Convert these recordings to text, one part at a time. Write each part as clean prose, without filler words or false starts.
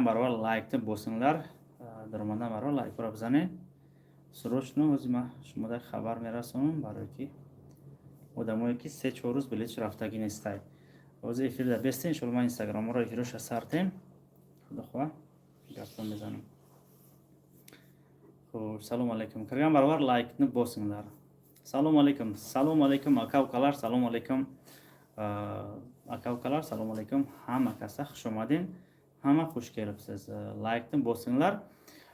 Баробар лайкni bosinglar, даромадан баробар лайкро бизанед срочно. Ҳозир ман шумода хабар мерасонам, барое ки одамое ки 3-4 рӯз билетш рафтагӣ нестай. Ҳозир эфирда бестен, иншолло, ман инстаграморо эфироша сартем, худо хоҳа, гапро мезанам. Хуш, салом алейкум. Кирган баробар лайкни босinglar. Салом алейкум, салом алейкум, ака укалар, салом алейкум, ака ukalar, салом алейкум. Hamma kasa xush omading, hamma xush kelibsiz. Laykni bosinglar.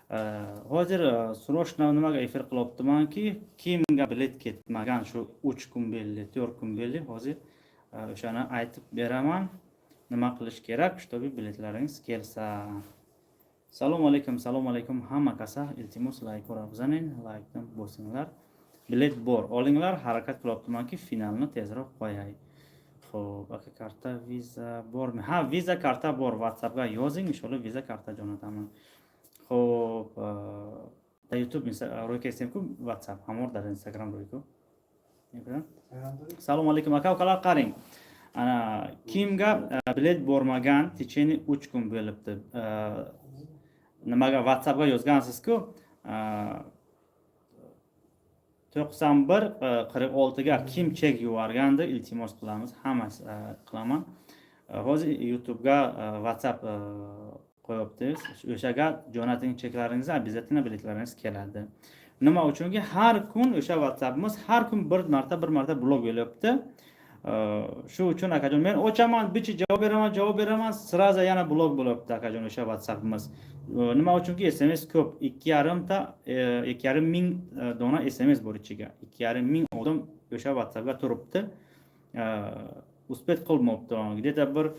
Hozir срочно nimaga efir qilyaptimanki, kimga bilet ketmagan shu 3 kun belli, 4 kun belli, hozir o'shani aytib beraman, nima qilish kerak, чтобы biletlaringiz kelsa. Salom alaykum, salom alaykum, hamma kasa, iltimos, layk bizaning, laykni bosinglar. Bilet bor, olinglar. Harakat qilyaptimanki, finalni tezroq qo'yay. Xo'p, aka, karta Viza bormi? Ha, Viza karta bor, WhatsAppga yozing, inshaalloh, Viza karta jo'nataman. Xo'p, дар YouTube рӯй кестем-ку, WhatsApp, ҳамор дар Instagram рӯй ку. Салом алейкум, aka ukalar, qarang. Ana, kimga bilet bormagan, течение 3 kun bo'libdi. Nimaga WhatsAppga yozgansiz-ku? 91 46ga kim chek yuborgandi, iltimos qilamiz, hammasi qilaman. Hozir YouTubega WhatsApp qo'yibdi, o'shaga jo'nating cheklaringizni, обязательно biletlaringiz keladi. Nima uchunki, har kun o'sha WhatsAppimiz har kun bir marta, bir marta blok bo'lyapti. Shu uchun, akajon, men ochaman, bichi javob beraman, javob beraman, сразу yana blok bo'lyapti, akajon, o'sha WhatsAppimiz. Nima uchunki, SMS ko'p, ikki yarimta, 2,5 ming dona SMS bor ichiga, 2,5 ming odam o'sha WhatsAppga turibdi, успеть qilmabdi. Где то bir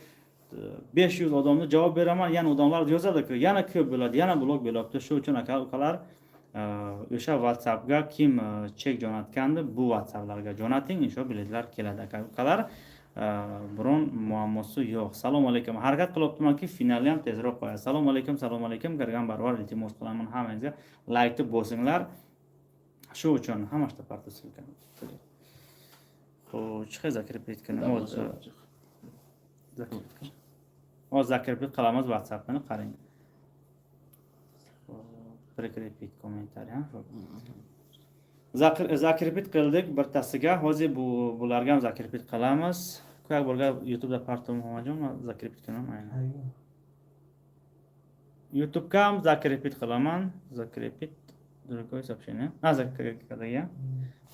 500 odamni javob beraman, yana odamlar yozadiku, yana ko'p bo'ladi, yana blok bo'lyapti. Shu uchun, aka ukalar, o'sha WhatsAppga kim chek jo'natgandi, bu WhatsApplarga jo'nating, inshaalloh, biletlar keladi, aka ukalar, biron muammosi yo'q. Salom alaykum. Harakat qilyaptimanki, finalni ham tezroq qo'yadi. Salom alaykum, salom alaykum. Kirgan barobar, iltimos qilaman hammangizga, laykni bosinglar. Shu uchun hamma parta ссылка. Xo'sh, chiqay, закрепить qilib. Hozir закрепить qilamiz WhatsAppni, qarang. Прикрепить комментарий. Закрепить qildik birtasiga. Hozir bu bularga ham закрепить qilamiz. Как bo'lgan YouTube'da parto Muhammadjon закрепить qilaman, aynan. YouTube'ga ham закрепить qilaman. Закрепить другое сообщение. А, закрепить.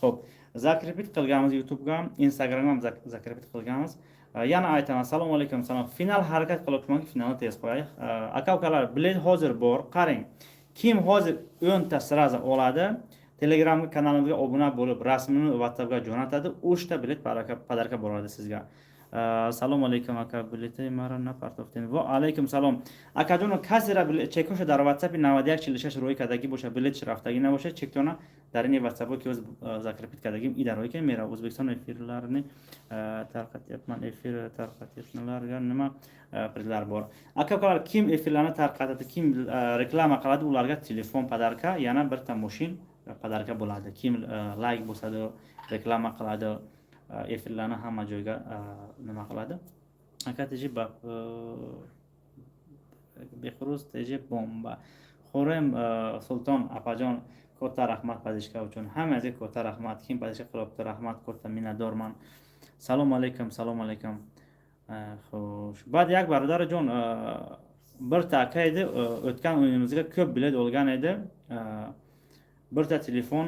Xo'p, закрепить qilganmiz YouTube'ga ham, Instagramga ham закрепить qilganmiz. Yana aytaman, assalomu alaykum, salom. Final harakat qilyapmanki, finalni tez qo'yaylik. Aka ukalar, bilet hozir bor. Qarang. Kim hozir 10 ta сразу oladi, Telegram kanalimizga obuna bo'lib, rasmini WhatsAppga jo'natadi, 3 ta bilet подарка bo'ladi sizga. Салом алейкум, ака, билети маро напартофтем. Ва алейкум салом, акаҷоно. Касера чекоша дар ватсапи 9146 рӯй кардагӣ боша, билетш рафтагӣ набошад, чектона дар ини ватсапо ки оз закрепить кардагим, и дар рӯй ки мера. O'zbekiston efirlarini tarqatyapman, efir tarqatyapmanlarga nima prizlar bor? Aka ukalar, kim efirlarni tarqatadi, kim reklama qiladi, ularga telefon подарка, yana birta moshin подарка bo'ladi. Kim layk bosadi, reklama qiladi, efirlarni hamma joyga nima qiladi. Aka, TJ Behruz, TJ bomba. Xurem Sulton apajon, katta rahmat поддержка uchun. Hammangizga katta rahmat. Kim поддержка qilyapti, rahmat katta, minnatdorman. Salom alaykum, salom alaykum. Xo'sh, ba'd як бародарҷон, birta aka edi, o'tgan o'yinimizga ko'p bilet olgan edi, birta telefon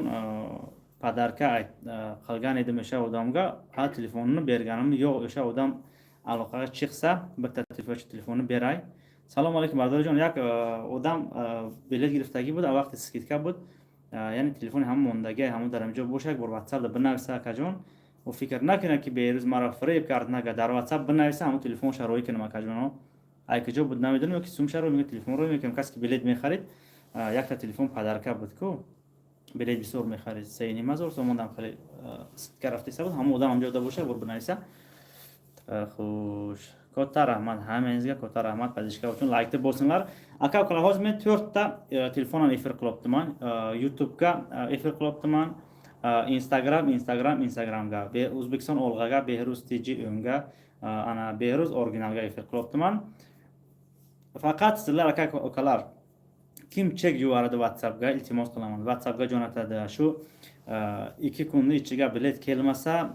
подарка qilgan edim o'sha odamga. Ha, telefonini berganim yo'q. O'sha odam aloqaga chiqsa, bitta telefonni beray. Салом алейкум, бародарҷон. Як одам билет гирифтагӣ буд, вақти скидка буд, яъне телефони ҳамон мондагӣ, ҳамон дар ҳамҷо боша, як бор ватсапда бинависа, акаҷон. О, фикр накунад, ки берӯз маро фиреб кард. Нага дар ватсап бинависа, ҳамон телефонша роӣ кунам, акаҷоно. Ай куҷо буд, намедонам, ё ки сумша роӣ мекунам, телефон роӣ мекунам. Касе ки билет мехарид, якта телефон подарка буд ку, билет бисёр мехарид, 3,5 ҳазор сомон хеле скидка рафтеса буд. Ҳамон одам ҳамҷо да боша, бор бинависа. Хуш, катта раҳмат ҳамаингизга, катта раҳмат поддержка uchun. Laykni bosinglar, aka ukalar. Hozir men to'rtta telefondan efir qilyaptiman: YouTubega efir qilyaptiman, Instagram, Instagram, Instagramga, O'zbekiston olg'aga, Behruz TJ o'ngga, ana Behruz originalga efir qilyaptiman. Faqat sizlar, aka ukalar, kim chek yuboradi WhatsAppga, iltimos qilaman, WhatsAppga jo'natadi. Shu 2 kunni ichiga bilet kelmasa,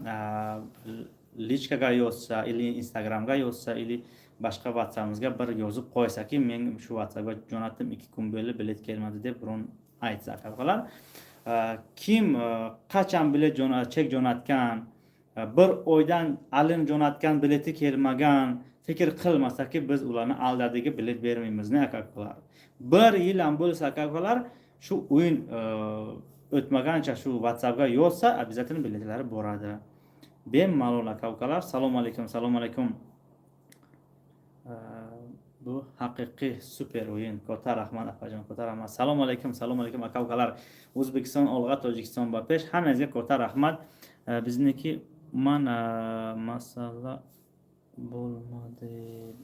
личка ga yozsa или Instagramga yozsa, или boshqa WhatsAppimizga bir yozib qo'ysaki, men shu WhatsAppga jo'natdim, 2 kun bo'ldi, bilet kelmadi, deb biron aytsa, aka ukalar. Kim qachon bilet, chek jo'natgan, bir oydan oldin jo'natgan, bileti kelmagan, fikr qilmasaki, biz ularni aldadik, bilet bermaymiz. Ne, aka ukalar, bir yil ham bo'lsa, aka ukalar, shu o'yin o'tmagancha shu WhatsAppga yozsa, обязательно biletlari boradi bemalol, aka ukalar. Salom alaykum, salom alaykum. Bu haqiqiy super o'yin. Katta rahmat, opajon, katta rahmat. Salom alaykum, salom alaykum, aka ukalar. O'zbekiston olg'a, Tojikiston ba pesh! Hammangizga katta rahmat. Bizniki man masala bo'lmadi,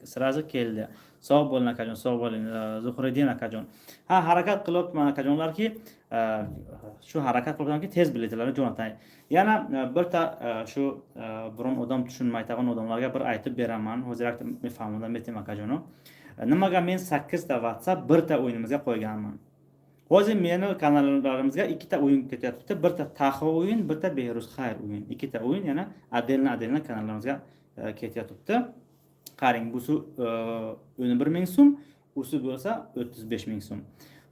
сразу keldi. Sog' bo'ling, akajon, sog' bo'ling, Zuhriddin akajon. Ha, harakat qilyapman, akajonlarki, shu harakat qilyapmanki, tez biletlarni jo'natay. Yana birta shu biron odam tushunmaydigan odamlarga bir aytib beraman hozir, mefahmondan betim, akajonim. Nimaga men sakkizta WhatsApp birta o'yinimizga qo'yganman? Hozir meni kanallarimizga ikkita o'yin ketyapti: birta Taho o'yin, birta Behruz Xayr o'yin. Ikkita o'yin yana отдельно отдельно kanallarimizga ketyapti. Qarang, busi 11 000 so'm, usi bo'lsa 35 000 so'm.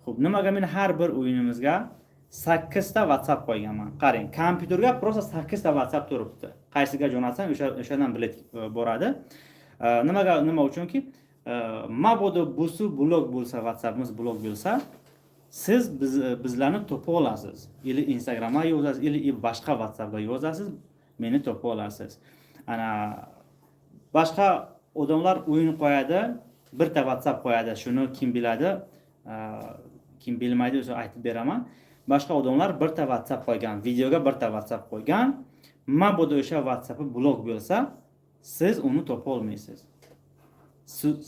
Ho'p, nimaga men har bir o'yinimizga sakkizta WhatsApp qo'yganman? Qarang, kompyuterga просто sakkizta WhatsApp turibdi, qaysiga jo'natsam, o'shandan bilet boradi. Nimaga? Nima uchunki, mabodo busi blok bo'lsa, WhatsAppimiz blok bo'lsa, siz bizlarni topa olasiz, или Instagramga yozasiz, или boshqa WhatsAppga yozasiz, meni topa olasiz. Ana boshqa odamlar o'yin qo'yadi, birta WhatsApp qo'yadi. Shuni kim biladi, kim bilmaydi, o'zi aytib beraman. Boshqa odamlar birta WhatsApp qo'ygan, videoga birta WhatsApp qo'ygan. Mabodo o'sha WhatsAppi blok bo'lsa, siz uni topa olmaysiz.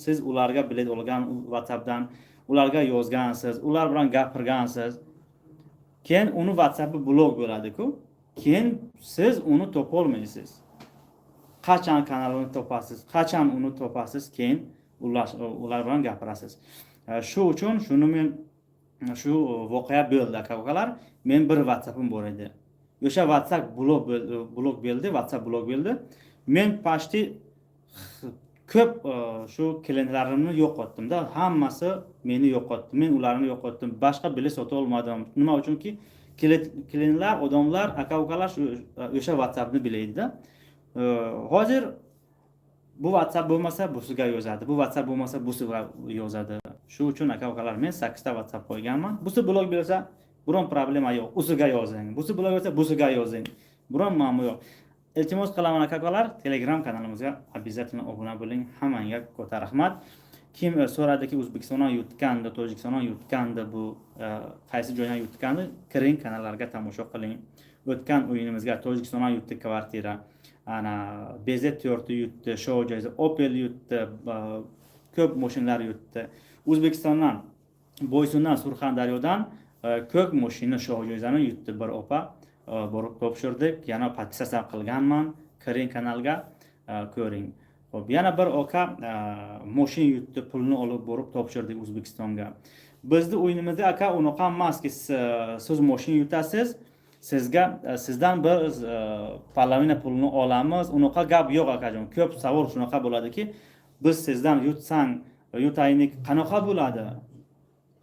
Siz ularga bilet olgan WhatsAppdan, ularga yozgansiz, ular bilan gapirgansiz, keyin uni WhatsAppi blok bo'ladiku, keyin siz uni topolmaysiz. Qachon kanalini topasiz, qachon uni topasiz, keyin ular bilan gapirasiz? Shu uchun shuni men, shu voqea bo'ldi, aka ukalar. Men bir WhatsAppim bor edi, o'sha WhatsApp blok bo'ldi, WhatsApp blok bo'ldi. Men почти ko'p shu klientlarimni yo'qotdimda, hammasi meni yo'qotdi, men ularni yo'qotdim, boshqa bilet sota olmadim. Nima uchunki, klientlar, odamlar, aka ukalar shu o'sha WhatsAppni bilaydida. Hozir bu WhatsApp bo'lmasa, busiga yozadi, bu WhatsApp bo'lmasa, busiga yozadi. Shu uchun, aka ukalar, men sakkizta WhatsApp qo'yganman. Busi blok bo'lsa, biron problema yo'q, usiga yozing, busi blok bo'lsa, busiga yozing, biron muammo yo'q. Iltimos qilaman, aka ukalar, Telegram kanalimizga обязательно obuna bo'ling. Hammangga katta rahmat. Kim so'radiki, O'zbekistondan yutgandi, Tojikistondan yutgandi, bu qaysi joydan yutgandi, kiring kanallarga, tomosha qiling. O'tgan o'yinimizga Tojikistondan yutdi kvartira, ana BZ to'rtni yutdi, shou joyza Opel yutdi, ko'p moshinalar yutdi. O'zbekistondan Boysundan, Surxondaryodan ko'k moshina shou joyzani yutdi bir opa, borib topshirdik. Yana подписаться qilganman, kiring kanalga, ko'ring. Ho'p, yana bir oka moshin yutdi, pulni olib borib topshirdik O'zbekistonga. Bizni o'yinimizda, aka, unaqa emaski, siz moshin yutasiz, sizga sizdan biz половина pulni olamiz, unaqa gap yo'q, akajon. Ko'p savol shunaqa bo'ladiki, biz sizdan yutsang, yutaylik, qanaqa bo'ladi,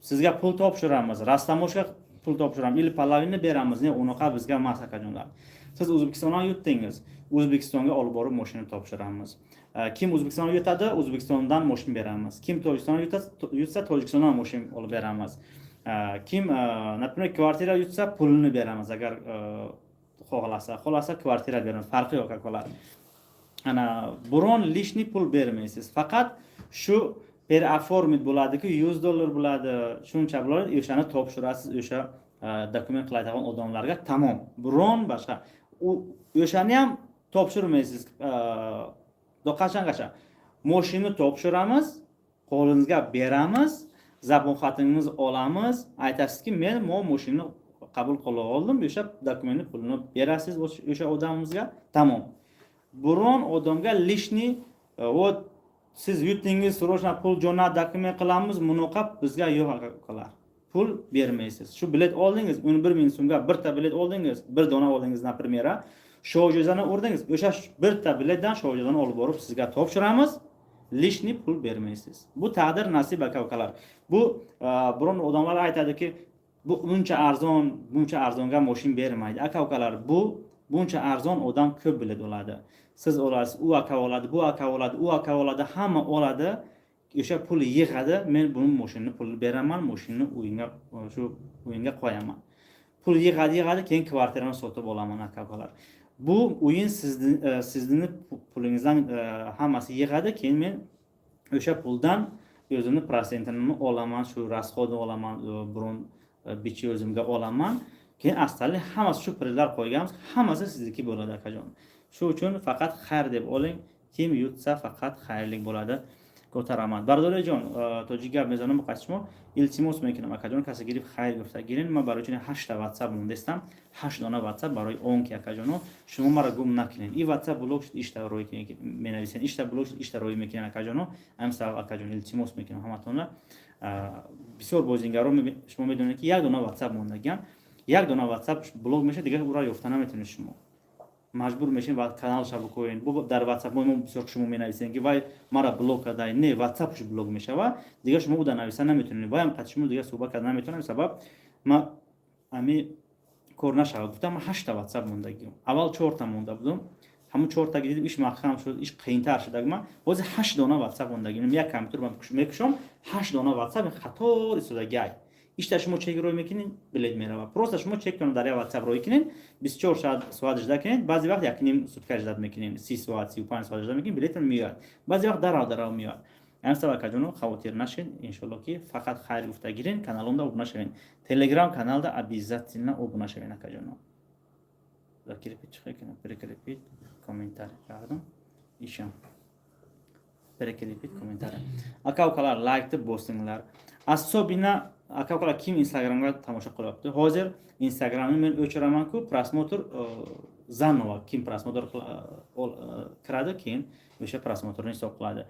sizga pul topshiramiz, растаможка pul topshiramiz или половина beramiz? Ne, unaqa bizga emas, akajonlar. Siz O'zbekistondan yutdingiz, O'zbekistonga olib borib moshina topshiramiz. Kim O'zbekistonga yutadi, O'zbekistondan moshina beramiz. Kim Tojikistonga yutsa, Tojikistondan moshina olib beramiz. Kim например, kvartira yutsa, pulini beramiz, agar xohlasa kvartira beramiz, farqi yo'q, akalar. Ana biron лишний pul bermaysiz, faqat shu переоформить bo'ladiku, 100 dollar bo'ladi, shuncha bo'ladi, o'shani topshirasiz o'sha dokument qiladigan odamlarga, tamom. Biron boshqa u o'shani ham topshirmaysiz qachongacha moshina topshiramiz, qo'lingizga beramiz, zabon xatingizni olamiz, aytasizki, men moshina qabul qilib oldim, o'sha dokumentni pulini berasiz o'sha odamimizga, tamom. Biron odamga лишний Вот siz yutdingiz, срочно pul jo'nat, dokument qilamiz, bunaqa bizga yo'q, aka ukalar, pul bermaysiz. Shu bilet oldingiz, 11 000 so'mga birta bilet oldingiz, bir dona oldingiz, например, Shohjo'zani urdingiz, o'sha birta biletdan Shohjo'zani olib borib sizga topshiramiz, лишний pul bermaysiz. Bu taqdir, nasib, aka ukalar. Bu biron odamlar aytadiki, bu buncha arzon, buncha arzonga moshin bermaydi. Aka ukalar, bu buncha arzon odam ko'p bilet oladi. Siz olasiz, u aka oladi, bu aka oladi, u aka oladi, hamma oladi, o'sha pul yig'adi. Men buni moshinni pulini beraman, moshinni uyinga, shu uyinga qo'yaman. Pul yig'adi, yig'adi, keyin kvartirani sotib olaman, aka ukalar. Bu o'yin sizni pulingizdan hammasi yig'adi, keyin men o'sha puldan o'zimni protsentini olaman, shu расход ni olaman, biron bichi o'zimga olaman. Keyin astalik hammasi shu prizlar qo'yganmiz, hammasi sizniki bo'ladi, akajon. Shu uchun faqat xayr deb oling. Kim yutsa, faqat xayrlik bo'ladi. Ko'taraman, бародариҷон, тоҷик гап мезанам қайси шумо. Илтимос мекунам, акаҷон, касе гирифт, хайр гуфта гирин. Ман барои чунин ҳашта ватсап мондестам, ҳашт дона ватсап, барои он ки, акаҷоно, шумо маро гум накунед. И ватсап блок шуд, ишта рӯй менависен, ишта блок шуд, ишта рӯй мекунен, акаҷоно. Ҳамин сабаб, акаҷон, илтимос мекунам ҳаматонро. Бисёр бозингаро шумо медонед, ки як дона ватсап мондагиам, як дона ватсап блок мешавад, дигар ӯро ёфта наметавонед. Шумо маҷбур мешем ва каналша бикоен. Дар ватсап мо бисёр шумо менависем, ки вай мара блок карда. Не, ватсапш блок мешава, дигар шумо уда нависа наметавонед, ваям қад шумо дигар суҳбат карда наметавонем. Сабаб ма ами кор нашавад гуфтам, ма ҳашта ватсап мондагиам. Аввал чорта монда будум, ҳамун чорта дидим, иш маҳкам шуд, иш қийинтар шуд. Ма ҳозир ҳашт дона ватсап мондагиам. Як компютер мекушом, ҳашт дона ватсап хатор истодагиай. Ишта шумо чек рӯй мекунед, билет мерава. Просто шумо чектонро дар як ватсап рӯй кунед, 24 соат жда кунед, баъзе вақт якним сутка ждать мекунед, 30 соат, 35 соат жда мекунед, билетон меояд, баъзе вақт дарав дарав меояд. Ҳамин сабаб, акаҷоно, хавотир нашед, иншолло, ки фақат хайр гуфта гирен. Каналонда обуна шавед, телеграм каналда обязательно обуна шавед, акаҷоно. Закрепить чихе кунам? Прикрепить комментарий кардам, ишам прикрепить комментарий. Ака укалар, лайкni bosinglar, особенно, aka ukalar, kim Instagramga tomosha qilyapti. Hozir Instagramni men o'chiramanku, просмотр заново kim просмотр kiradi, keyin o'sha просмотр ni hisob qiladi.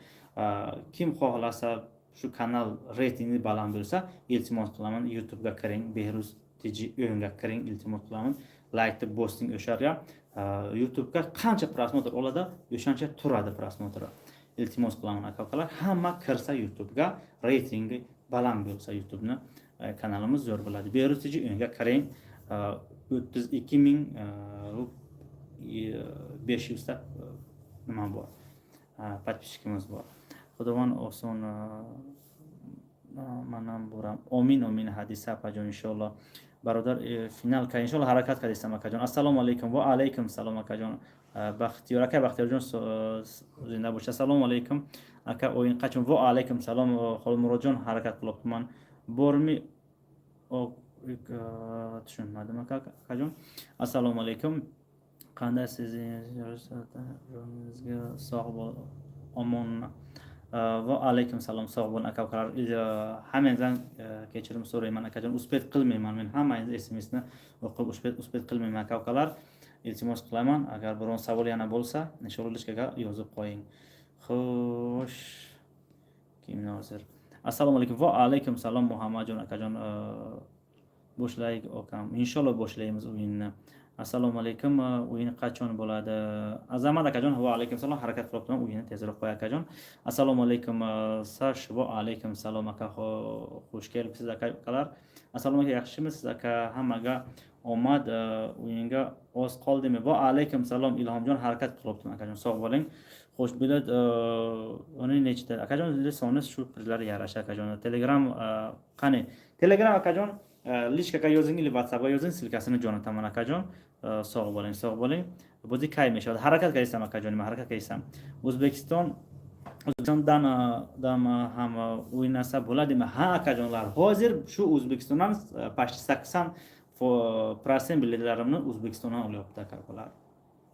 Kim xohlasa, shu kanal reytingi baland bo'lsa, iltimos qilaman, YouTubega kiring, Behruz TJ o'yinga kiring, iltimos qilaman, laykni bosing. O'sha yerga, YouTubega qancha просмотр oladi, o'shancha turadi просмотр i. Iltimos qilaman, aka ukalar, hamma kirsa YouTubega, reytingi baland bo'lsa, YouTubeni kanalimiz zo'r bo'ladi. Behruz TJ o'yinga kiring, 32 500 ta nima bor, подписчик imiz bor. Xudovand oson, manam boram. Omin, omin, Hadisa opajon, inshaalloh. Бародар, финал ка, иншоалло, ҳаракат кардистам, акаҷон. Ассалому алайкум. Ва алайкум салом, акаҷон Бахтиёр. Ака Бахтиёрҷон, зинда бошед. Ассалому алайкум, ака, оин қачон? Ва алайкум салом, Холмуродҷон, ҳаракат қилибman. Борми, tushunmadim, akajon. Assalomu alaykum, qandaysiz? Sog' omon. Va alaykum salom, sog' bo'ling, aka ukalar. Hammangizdan kechirim so'rayman, akajon, успеть qilmayman men hammangizni smsni o'qib, успеть qilmayman, aka ukalar, iltimos qilaman. Agar biron savol yana bo'lsa, inshaalloh, личка ga yozib qo'ying. Xo'sh, kim hozir? Assalomu alaykum. Va alaykum salom, Muhammadjon akajon. Boshlaylik, akam, inshaalloh, boshlaymiz o'yinni. Assalomu alaykum, o'yin qachon bo'ladi, Azamat akajon? Va alaykum salom. Harakat qilyapman, o'yinni tezroq qo'y, akajon. Assalomu alaykum, Sash. Va alaykum salom, aka, xush kelibsiz, aka ukalar. Assalomu alaykum, yaxshimisiz, aka? Hammaga omad, o'yinga oz qoldimi? Va alaykum salom, Ilhomjon, harakat qilyapman, akajon, sog' bo'ling. Xo'sh, bilet uni nechta, akajon? Soni shu pullar yarasha, akajon. Telegram qani, Telegram, akajon? Личка ga yozing или WhatsAppga yozing, ссылка sini jo'nataman, akajon. Sog' bo'ling, sog' bo'ling. Bo'zi kay mешавад? Ҳаракат кардистам, акаҷон, ҳаракат кардистам. O'zbekiston, O'zbekistondan ham o'ynasa bo'ladimi? Ha, akajonlar, hozir shu O'zbekistondan почти 80% biletlarimni O'zbekistondan olyapti, akalar.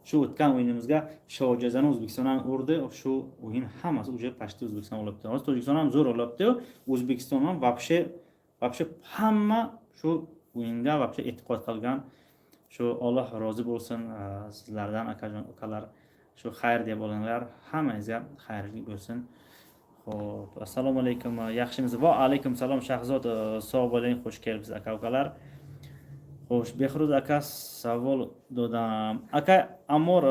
Shu o'tgan o'yinimizga Shohjazani O'zbekistondan urdi, shu o'yin hammasi уже почти O'zbekiston olyapti. Hozir Tojikiston ham zo'r olyapti, O'zbekiston ham вообще hamma shu o'yinga вообще e'tiqod qilgan. Shu Alloh rozi bo'lsin sizlardan, akajon, ukalar. Shu xayr deb olinglar, hammangizga xayrli bo'lsin. Xo'p, assalomu alaykum, yaxshimisiz? Va alaykum salom Shahzod, sog' bo'ling, xush kelibsiz aka ukalar. Xo'sh, Behruz aka, savol dodam. Aka Amor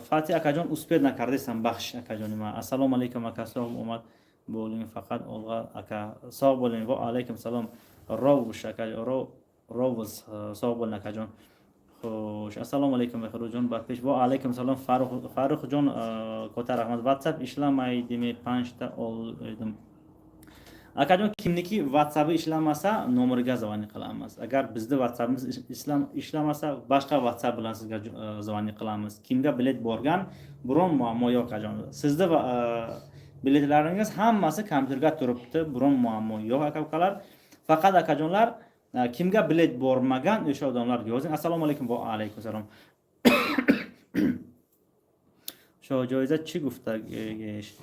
Fatih akajon, успеть накардесам, бахшиш akajonim. Assalomu alaykum aka, sog' omad bo'ling, faqat olg'a aka, sog' bo'ling. Va alaykum salom Rovush aka, Rovuz, sog' bo'ling akajon. Xo'sh, assalomu alaykum Behruzjon, badpesh. Va alaykum salom Farruh, Farruhjon, katta rahmat. WhatsApp ishlamaydimi? 5 ta oldim. Akajon, kimniki WhatsAppi ishlamasa, nomeriga звони qilamiz. Agar bizni WhatsAppimiz ishlamasa, boshqa WhatsApp bilan sizga звони qilamiz. Kimga bilet borgan, biron muammo yo'q akajon. Sizni biletlaringiz hammasi kompyuterga turibdi, biron muammo yo'q aka ukalar. Faqat akajonlar, kimga bilet bormagan, o'sha odamlar yozing. Assalomu alaykum. Va alaykum salom. Shohjoiza chi guftagish?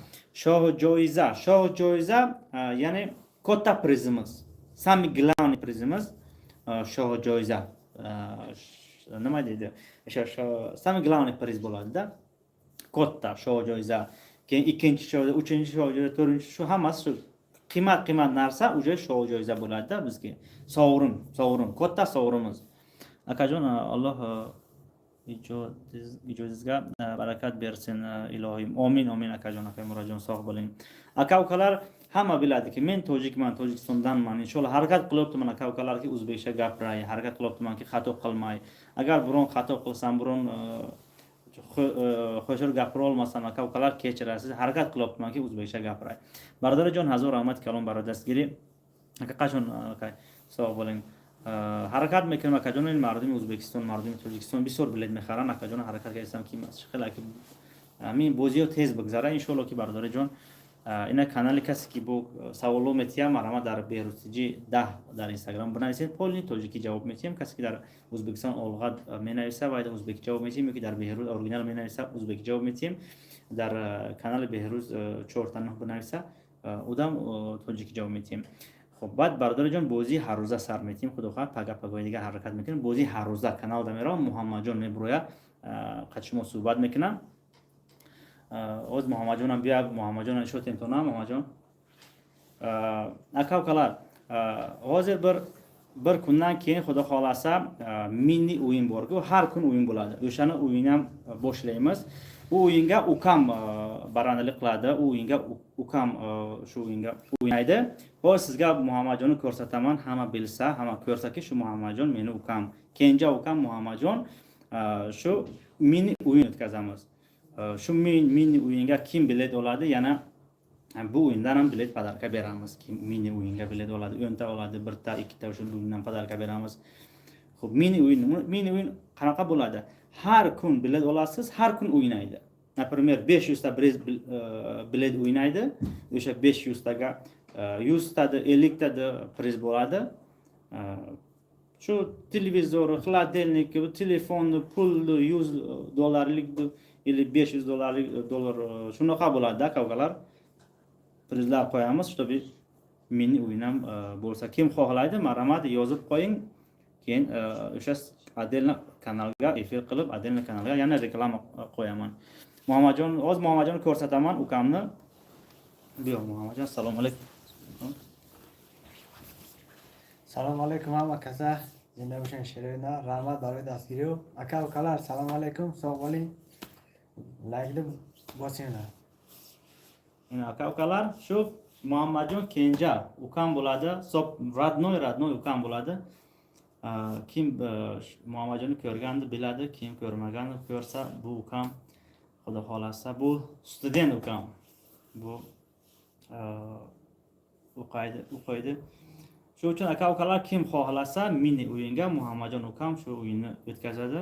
Shohjoiza, shohjoiza, ya'ni katta prizimiz, самый главный prizimiz shohjoiza. Nima deydi, o'sha самый главный priz bo'ladida, katta shohjoiza. Keyin ikkinchi shohjoiza, uchinchi shohjoiza, to'rtinchi, shu hammasi shu qimmat qimmat narsa уже shohjoiza bo'ladida bizga. Sovrin, sovrin, katta sovrinimiz. Akajon, Alloh ijodingizga barakat bersin, ilohim. Omin, omin akajon, aka Murodjon, sog' bo'ling. Aka ukalar, hamma biladiki, men tojikman, Tojikistondanman. Inshaalloh, harakat qilyaptiman aka ukalarki, o'zbekcha gapiray, harakat qilyaptimanki, xato qilmay. Agar biron xato qilsam, biron qo'shiq gapira olmasam, aka ukalar, kechirasiz. Harakat qilyapmanki, o'zbekcha gapiray. Bardorajon, hazor rahmat kalom барои дастгирӣ. Aka, qachon aka, sog' bo'ling. Harakat мекунем, акаҷон. Ин мардуми Ӯзбекистон, мардуми Тоҷикистон бисёр билет мехаранд, акаҷон. Ҳаракат кардам, ки хеле ҳамин бозиҳо тез бигзара, иншоалло ки. Бародариҷон, ина канали касе ки бо саволо метиҳам, марҳамат, дар Беҳрӯзтиҷи 10 дар Инстаграм бинависед, полный тоҷикӣ ҷавоб метиҳем. Касе ки дар Ӯзбекистон олғат менависа, вай ӯзбекӣ ҷавоб метиҳем, ё ки дар Беҳрӯз оригинал менависа, ӯзбекӣ ҷавоб метиҳем. Дар канали Беҳрӯз чорта нӯҳ бинависа, одам тоҷикӣ ҷавоб метиҳем. Хоб, баъд, бародариҷон, бозии ҳаррӯза сар метиҳем. Худо хоҳад, пага пагоҳи дигар ҳаракат мекунем. Бозии ҳаррӯза каналда меравам, Муҳаммадҷон мебурояд, қад шумо суҳбат мекунам. Оз Муҳаммадҷонам бия, Муҳаммадҷона нишотем то на Муҳаммадҷон. Ака укалар, ҳозир bir kundan keyin, xudo xohlasa, mini o'yin borku, har kun o'yin bo'ladi, o'shani o'yinam boshlaymiz. U o'yinga ukam barandalik qiladi, u o'yinga ukam shu o'yinga o'ynaydi. Hozir sizga Muhammadjonni ko'rsataman, hamma bilsa, hamma ko'rsaki, shu Muhammadjon meni ukam, kenja ukam Muhammadjon. Shu mini o'yin o'tkazamiz. Shu mini o'yinga kim bilet oladi, yana bu o'yindan ham bilet подарка beramiz. Kim mini o'yinga bilet oladi, 10 ta oladi, birta, ikkita, o'sha o'yindan подарка beramiz. Ho'p, mini o'yin, mini o'yin qanaqa bo'ladi? Har kun bilet olasiz, har kun o'ynaydi. Например, 500 ta bilet o'ynaydi, o'sha 500 taga 100 tada, 50 tada priz bo'ladi. Shu televizor, холодильник, telefonni, pulni, 100 dollarlik или 500 dollarlik dollar, shunaqa bo'ladida, aka ukalar. Prizlar qo'yamiz, чтобы mini o'yin ham bo'lsa. Kim xohlaydi, marhamat, yozib qo'ying. Keyin o'sha отдельно kanalga efir qilib, отдельно kanalga yana reklama qo'yaman. Muhammadjon, hozir Muhammadjonni ko'rsataman, ukamni. Bu yoq, Muhammadjon, assalomu alaykum. Салом алейкум ҳама каса, зинда бошен. Шероина, раҳмат барои дастгириё. Ака укалар, салом алейкум, соғ болин, лайкни bosinglar. Aka ukalar, shu Muhammadjon kenja ukam bo'ladi, sob родной, родной ukam bo'ladi. Kim Muhammadjonni ko'rganni biladi, kim ko'rmaganni ko'rsa, bu ukam, xudo xohlasa, bu student ukam, bu o'qiydi, o'qiydi. Shu uchun, aka ukalar, kim xohlasa, mini o'yinga Muhammadjon ukam shu o'yinni o'tkazadi,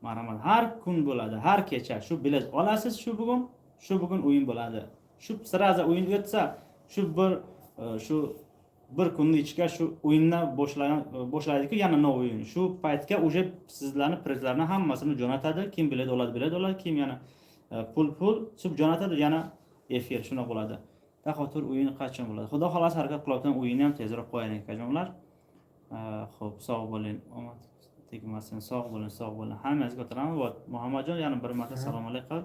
marhamat. Har kun bo'ladi, har kecha. Shu bilet olasiz, shu bugun, shu bugun o'yin bo'ladi. Shu сразу o'yin o'tsa, shu bir shu bir kunni ichiga shu o'yindan boshlaydiku, yana новый o'yin. Shu paytga уже sizlarni prizlarni hammasini jo'natadi. Kim bilet oladi, bilet oladi, kim yana pul, pul shu jo'natadi, yana efir shunaqa bo'ladi. Daxotir o'yin qachon bo'ladi? Xudo xohlasa, harakat qilayotgan, o'yinni ham tezroq qo'yaylik, akajonlar. Ho'p, sog' bo'ling, omad tegmasin, sog' bo'ling, sog' bo'ling, hammangizga o'tiraman. Вот, Muhammadjon, yana bir marta salom alaykum.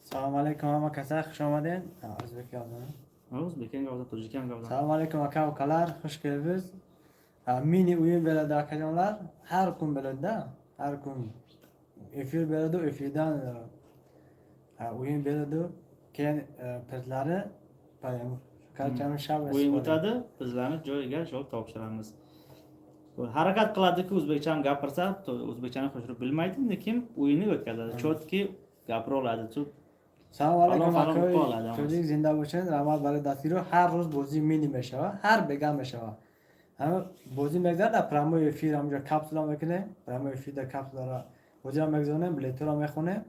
Салом алейкум, ҳама каса, хуш омадед. O'zbek yozdim. O'zbek ham gapiradi, tojik ham gapiradi. Salom alaykum, aka ukalar, xush kelibsiz. Mini o'yin beradi, akajonlar. Har kun beradi-da. Har kun efir beradi, efirdan o'yin beradi. Keyin prizlari kartchani shab O'yin o'tadi, bizlarni joyiga shu topshiramiz. Harakat qiladiki, o'zbekcha ham gapirsa, o'zbekchani qo'shirib bilmaydi, lekin o'yinni o'tkazadi. Чётко gapira oladi. Салом алейкум, Falon falon акои o'pa oladi hammasi. Тоҷик, зинда бошед. Раҳмат барои дастгириҳо. Ҳар рӯз бозии мини мешавад, ҳар бега мешавад. Ҳама бозӣ мегзарад дар прямой эфир, ҳамҷо капсула мекунем, прямой эфир дар капсулара бозиро мегзаронем, билетҳоро мехонем,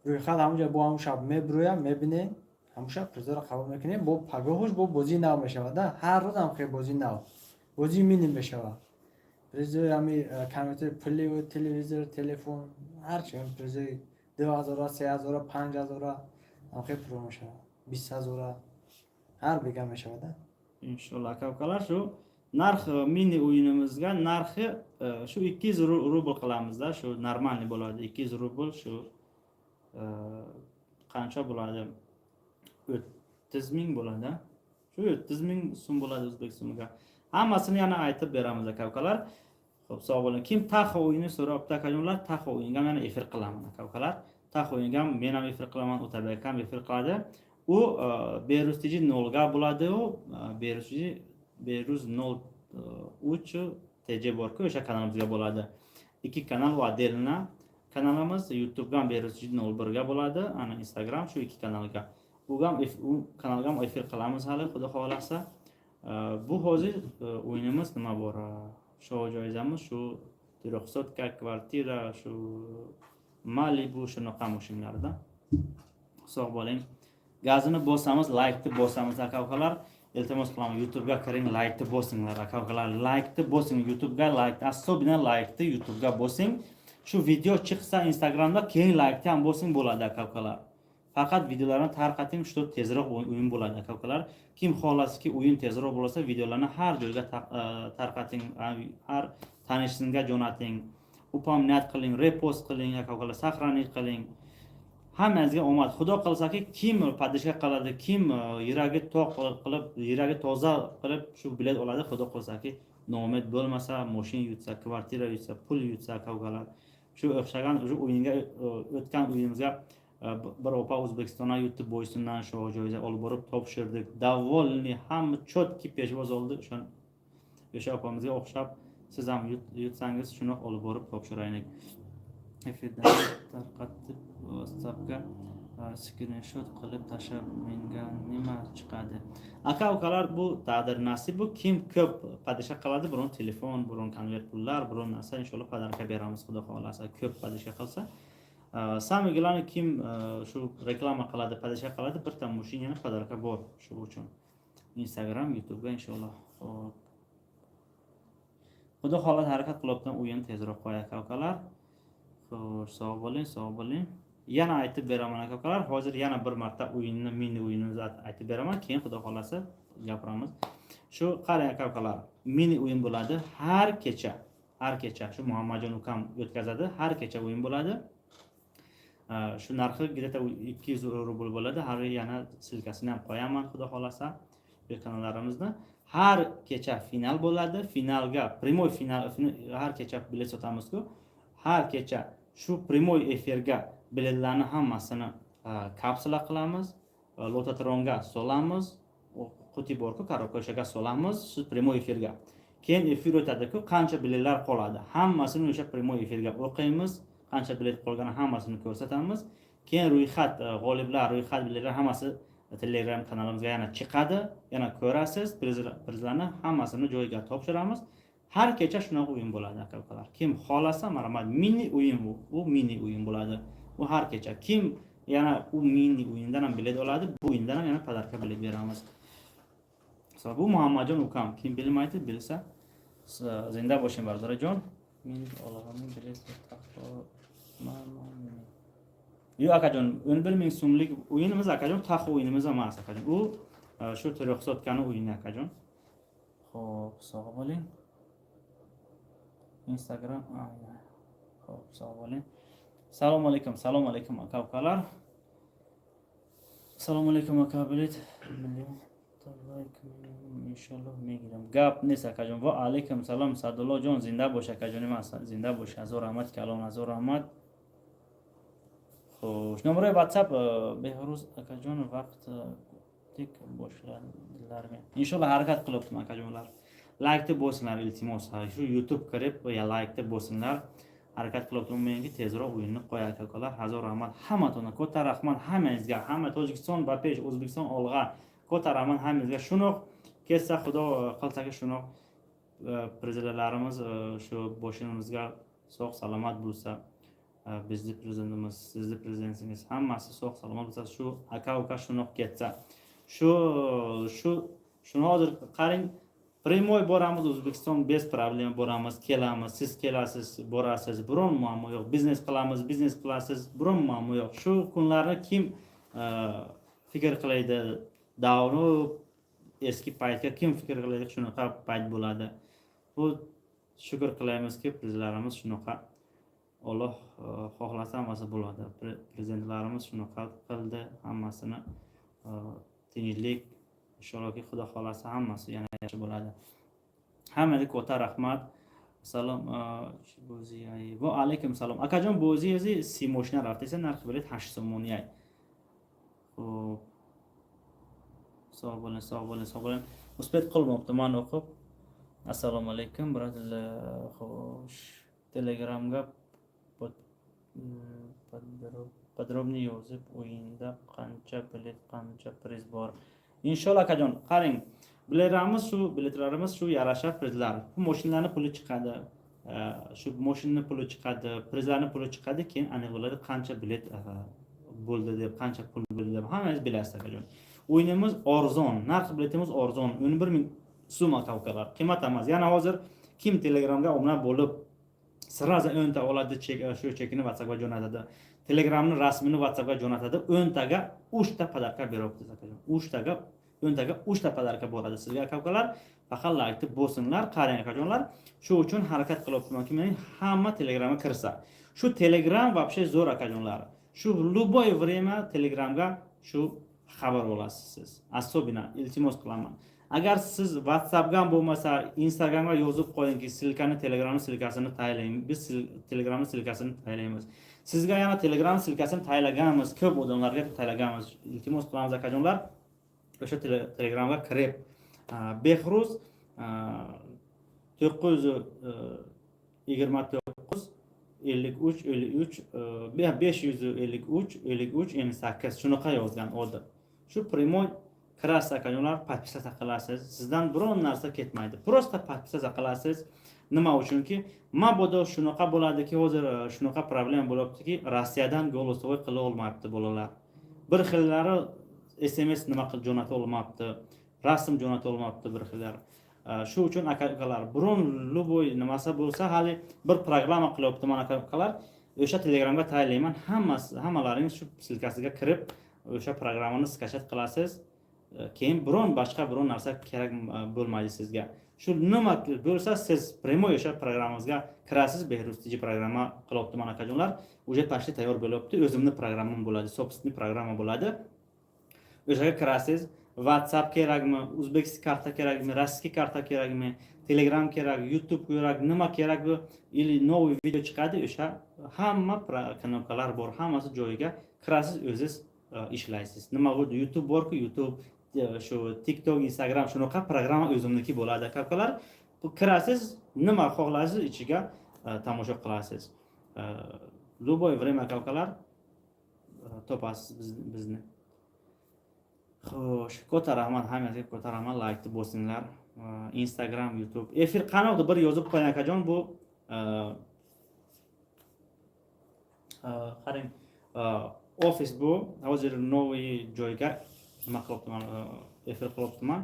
рӯйхат ҳамонҷо бо ҳамон шаб мебурӯям, мебинем, ҳамон шаб призҳоро қабул мекунем, бо пагоҳуш бо бозии нав мешавад. Да, ҳар рӯз ҳам хел бозии нав, бозии мини мешавад. Призои ҳами компютери пуливу телевизор, телефон, ҳарчи призои 2000-а, 3000-а, 5000-а ҳам хел пур мешавад, 20 000-а ҳар бега мешавад, да. Inshaalloh, aka ukalar, shu narx, mini o'yinimizga narxi shu 200 rubl qilamizda, shu нормальный bo'ladi. 200 rubl shu qancha bo'ladi? 30 000 bo'ladi. Shu 30 000 so'm bo'ladi o'zbek so'miga. Hammasini yana aytib beramiz, aka ukalar. Xo'p, sog' bo'ling. Kim Taxo o'yini so'rabdi, akajonlar, Taxo o'yinga ham yana efir qilaman, aka ukalar. Taxo o'yinga ham men ham efir qilaman, Otabek akam efir qiladi. U Beruz TG nolga bo'ladi, u Beruz TG, Beruz 03 TJ borku, o'sha kanalimizga bo'ladi. Ikki kanal u отдельно kanalimiz, YouTube'ga ham Beruz TG 01 ga bo'ladi, ana Instagram, shu ikki kanalga. U ham, u kanalga ham efir qilamiz hali, Xudo xohlasa. Bu hozir o'yinimiz nima bor? Shou joizamiz shu трехсотка, kvartira, shu Malibu, shunaqa mashinlarda. Sog' bo'ling. Gazini bosamiz, laykni bosamiz, aka ukalar. Iltimos qilaman, YouTube'ga kiring, laykni bosinglar, aka ukalar. Laykni bosing YouTube'ga, layk, особенно laykni YouTube'ga bosing. Shu video chiqsa Instagramda, keyin laykni ham bosing bo'ladi, aka ukalar. Faqat videolarni tarqating, shu tezroq o'yin bo'ladi, aka ukalar. Kim xohlasiki o'yin tezroq bo'lsa, videolarni har joyga tarqating, har tanishingizga jo'nating. Упоминать qiling, repost qiling, aka ukalar, сохранить qiling. Hammangizga omad. Xudo qilsaki, kim поддержка qiladi, kim yuragi to'q qilib, yuragi toza qilib shu bilet oladi, Xudo qilsaki, noumid bo'lmasa, mashina yutsa, kvartira yutsa, pul yutsa, aka ukalar. Shu o'xshagan shu o'yinga o'tgan o'yinimizga bir opa O'zbekistondan yutdi, Boysundan shu joiza olib borib topshirdik. Довольный, hamma чётко peshvoz oldi. O'sha opamizga o'xshab siz ham yutsangiz, shuni olib borib topshiraylik. Efirdan tarqatib, WhatsAppga skrinshot qilib tashlab, menga nima chiqadi? Aka ukalar, bu taqdir, nasib bu. Kim ko'p поддержка qiladi, biron telefon, biron konvert pullar, biron narsa inshaalloh подарка beramiz, Xudo xohlasa, ko'p поддержка qilsa. Самое главное, kim shu reklama qiladi, поддержка qiladi, bitta mashinani подарка bor shu uchun. Instagram, YouTube'ga inshaalloh. Xo'p. Xudo xohlasa, harakat qilyapman, o'yin tezroq qo'y, aka ukalar. Xo'sh, sog' bo'ling, sog' bo'ling. Yana aytib beraman, aka ukalar. Hozir yana bir marta o'yinni, mini o'yinimizni aytib beraman, keyin Xudo xohlasa gapiramiz. Shu qarang, aka ukalar, mini o'yin bo'ladi har kecha. Har kecha shu Muhammadjon ukam o'tkazadi, har kecha o'yin bo'ladi. Shu narxi где-то 200 rubl bo'ladi. Har yana ссылка sini ham qo'yaman, Xudo xohlasa, bu kanallarimizni. Har kecha final bo'ladi. Finalga прямой final, har kecha bilet sotamiz-ku. Har kecha shu прямой efirga biletlarni hammasini kapsula qilamiz, lototronga solamiz, quti borku, коробка, o'shaga solamiz shu прямой efirga. Keyin efir o'tadi-ku, qancha biletlar qoladi, hammasini o'sha прямой efirga o'qiymiz, qancha bilet qolgani hammasini ko'rsatamiz. Keyin ro'yxat, g'oliblar, ro'yxat, biletlar hammasi Telegram kanalimizga yana chiqadi, yana ko'rasiz, prizlarni hammasini joyiga topshiramiz. Har kecha shunaqa o'yin bo'ladi, aka ukalar. Kim xohlasa, marhamat, mini o'yin bu. U mini o'yin bo'ladi. U har kecha. Kim yana u mini o'yindan ham bilet oladi, bu o'yindan ham yana подарка bilet beramiz. Bu Muhammadjon ukam, kim bilmaydi, bilsa, zinda bo'ling, barodarjon. Men olg'anim bilet. Yo'q, akajon, 11 000 so'mlik o'yinimiz, akajon, taxo o'yinimiz emas, akajon. U shu трехсотка ni o'yini, akajon. Xo'p, sog' bo'ling. Instagram, xo'p, sog' bo'ling. Assalomu alaykum, assalomu alaykum, aka ukalar. Assalomu alaykum, aka, bilet inshaalloh мегирам, гап нест, акаҷон. Ва алайкум салом, Садуллоҷон, зинда бош, акаҷони ман, зинда бош, ҳазор раҳмат калон, ҳазор раҳмат. Хуш, номерои WhatsApp. Беҳрӯз акаҷон, вақт тек boshlarmi? Inshaalloh, harakat qilyapman, akajonlar. Laykni bosinglar, iltimos. Shu YouTube kirib laykni bosinglar. Harakat qilyapman menki tezroq o'yinni qo'y, aka ukalar. Ҳазор раҳмат ҳаматона, katta rahmat hammangizga. Hamma Tojikiston ба пеш, O'zbekiston olg'a. Katta rahmat hammangizga. Shunoq ketsa, Xudo qilsaki, shunoq prezidentlarimiz shu boshimizga sog' salomat bo'lsa, bizni prezidentimiz, sizni prezidentingiz, hammasi sog' salomat bo'lsa, shu aka uka shunoq ketsa, shu shuni hozir qarang, прямой boramiz O'zbekiston, без проблем boramiz, kelamiz, siz kelasiz, borasiz, biron muammo yo'q. Biznes qilamiz, biznes qilasiz, biron muammo yo'q. Shu kunlarni kim fikr qilaydi? Давно eski paytga kim fikr qiladi, shunaqa payt bo'ladi. Bu shukur qilamizki, prezidentlarimiz shunaqa, Alloh xohlasa, hammasi bo'ladi. Prezidentlarimiz shunaqa qildi hammasini, tinchlik, inshaallohki, Xudo xohlasa, hammasi yana yaxshi bo'ladi. Hammaga katta rahmat. Salom, bozi. Va alaykum salom, akajon. Bozi o'zi си мошина рафтеса, нархи билет 8 сомонӣ. Xo'p, sog' bo'ling, sog' bo'ling, sog' bo'ling. Успеть qilmabdiman o'qib. Assalomu alaykum, брат. Xo'sh, Telegramga подробнее yozib, o'yinda qancha bilet, qancha priz bor? Inshaalloh, akajon. Qarang, biletlarimiz shu, biletlarimiz shu yarasha prizlar. Bu moshinalarni puli chiqadi, shu moshinani puli chiqadi, prizlarni puli chiqadi, keyin aniq bo'ladi qancha bilet bo'ldi deb, qancha pul bo'ldi deb, hammangiz bilasiz, akajon. O'yinimiz arzon, narx biletimiz arzon, 11 000 so'm, aka ukalar, qimmat emas. Yana hozir kim Telegramga obuna bo'lib, сразу 10 ta oladi, chek, shu chekini WhatsAppga jo'natadi, Telegramni rasmini WhatsAppga jo'natadi, 10 taga uchta подарка beryapmiz, akajon. Uchtaga, 10 taga uchta подарка bo'ladi sizga, aka ukalar. Faqat laykni bosinglar. Qarang, akajonlar, shu uchun harakat qilyapmanki, mening hamma Telegramga kirsa. Shu Telegram вообще zo'r, akajonlar. Shu любой время Telegramga shu xabar olasiz siz. Особенно iltimos qilaman, agar siz WhatsAppga bo'lmasa, Instagramga yozib qo'yingki, ссылка ni, Telegramni ссылка sini tayinlang. Biz Telegramni ссылка sini tayinlaymiz sizga. Yana Telegram ссылка sini tayinlaganmiz, ko'p odamlarga tayinlaganmiz. Iltimos qilamiz, akajonlar, o'sha Telegramga kirib, Behruz 929 53 53 553 53 58, shunaqa yozgan odam, shu прямой kirasiz, akajonlar, подписаться qilasiz, sizdan biron narsa ketmaydi, просто подписаться qilasiz. Nima uchunki, mabodo shunaqa bo'ladiki, hozir shunaqa problema bo'lyaptiki, Rossiyadan голосовой qila olmayapti bolalar, bir xillari SMS nima qilib jo'nata olmabdi, rasm jo'nata olmabdi bir xillari. Shu uchun, aka ukalar, biron любой nimasi bo'lsa, hali bir programma qilyaptiman, aka ukalar, o'sha Telegramga tayinlayman. Hammasi, hammalaringiz shu ссылка siga kirib, o'sha programmani скачать qilasiz. Keyin biron boshqa biron narsa kerak bo'lmaydi sizga. Shu nima bo'lsa, siz прямой o'sha programmamizga kirasiz. Behruz TG programma qilyaptiman, akajonlar, уже почти tayyor bo'lyapti. O'zimni programmam bo'ladi, собственный programma bo'ladi. O'shaga kirasiz, WhatsApp kerakmi, узбекский karta kerakmi, российский karta kerakmi, Telegram kerak, YouTube kerak, nima kerak bu, или новый video chiqadi, o'sha hamma knopkalar bor, hammasi joyiga. Kirasiz, o'ziz ishlaysiz. Nima bu, YouTube borku, YouTube, shu TikTok, Instagram, shunaqa programma o'zimniki bo'ladi, aka ukalar. Kirasiz, nima xohlasiz, ichiga tomosha qilasiz. Любой время, aka ukalar, topasiz bizni. Xo'sh, katta rahmat hammangizga, katta rahmat. Laykni bosinglar. Instagram, YouTube efir qanaqa, bir yozib qo'ying, akajon. Bu qarang, ofis bu, hozir новый joyga nima qilyapman, efir qilyapman.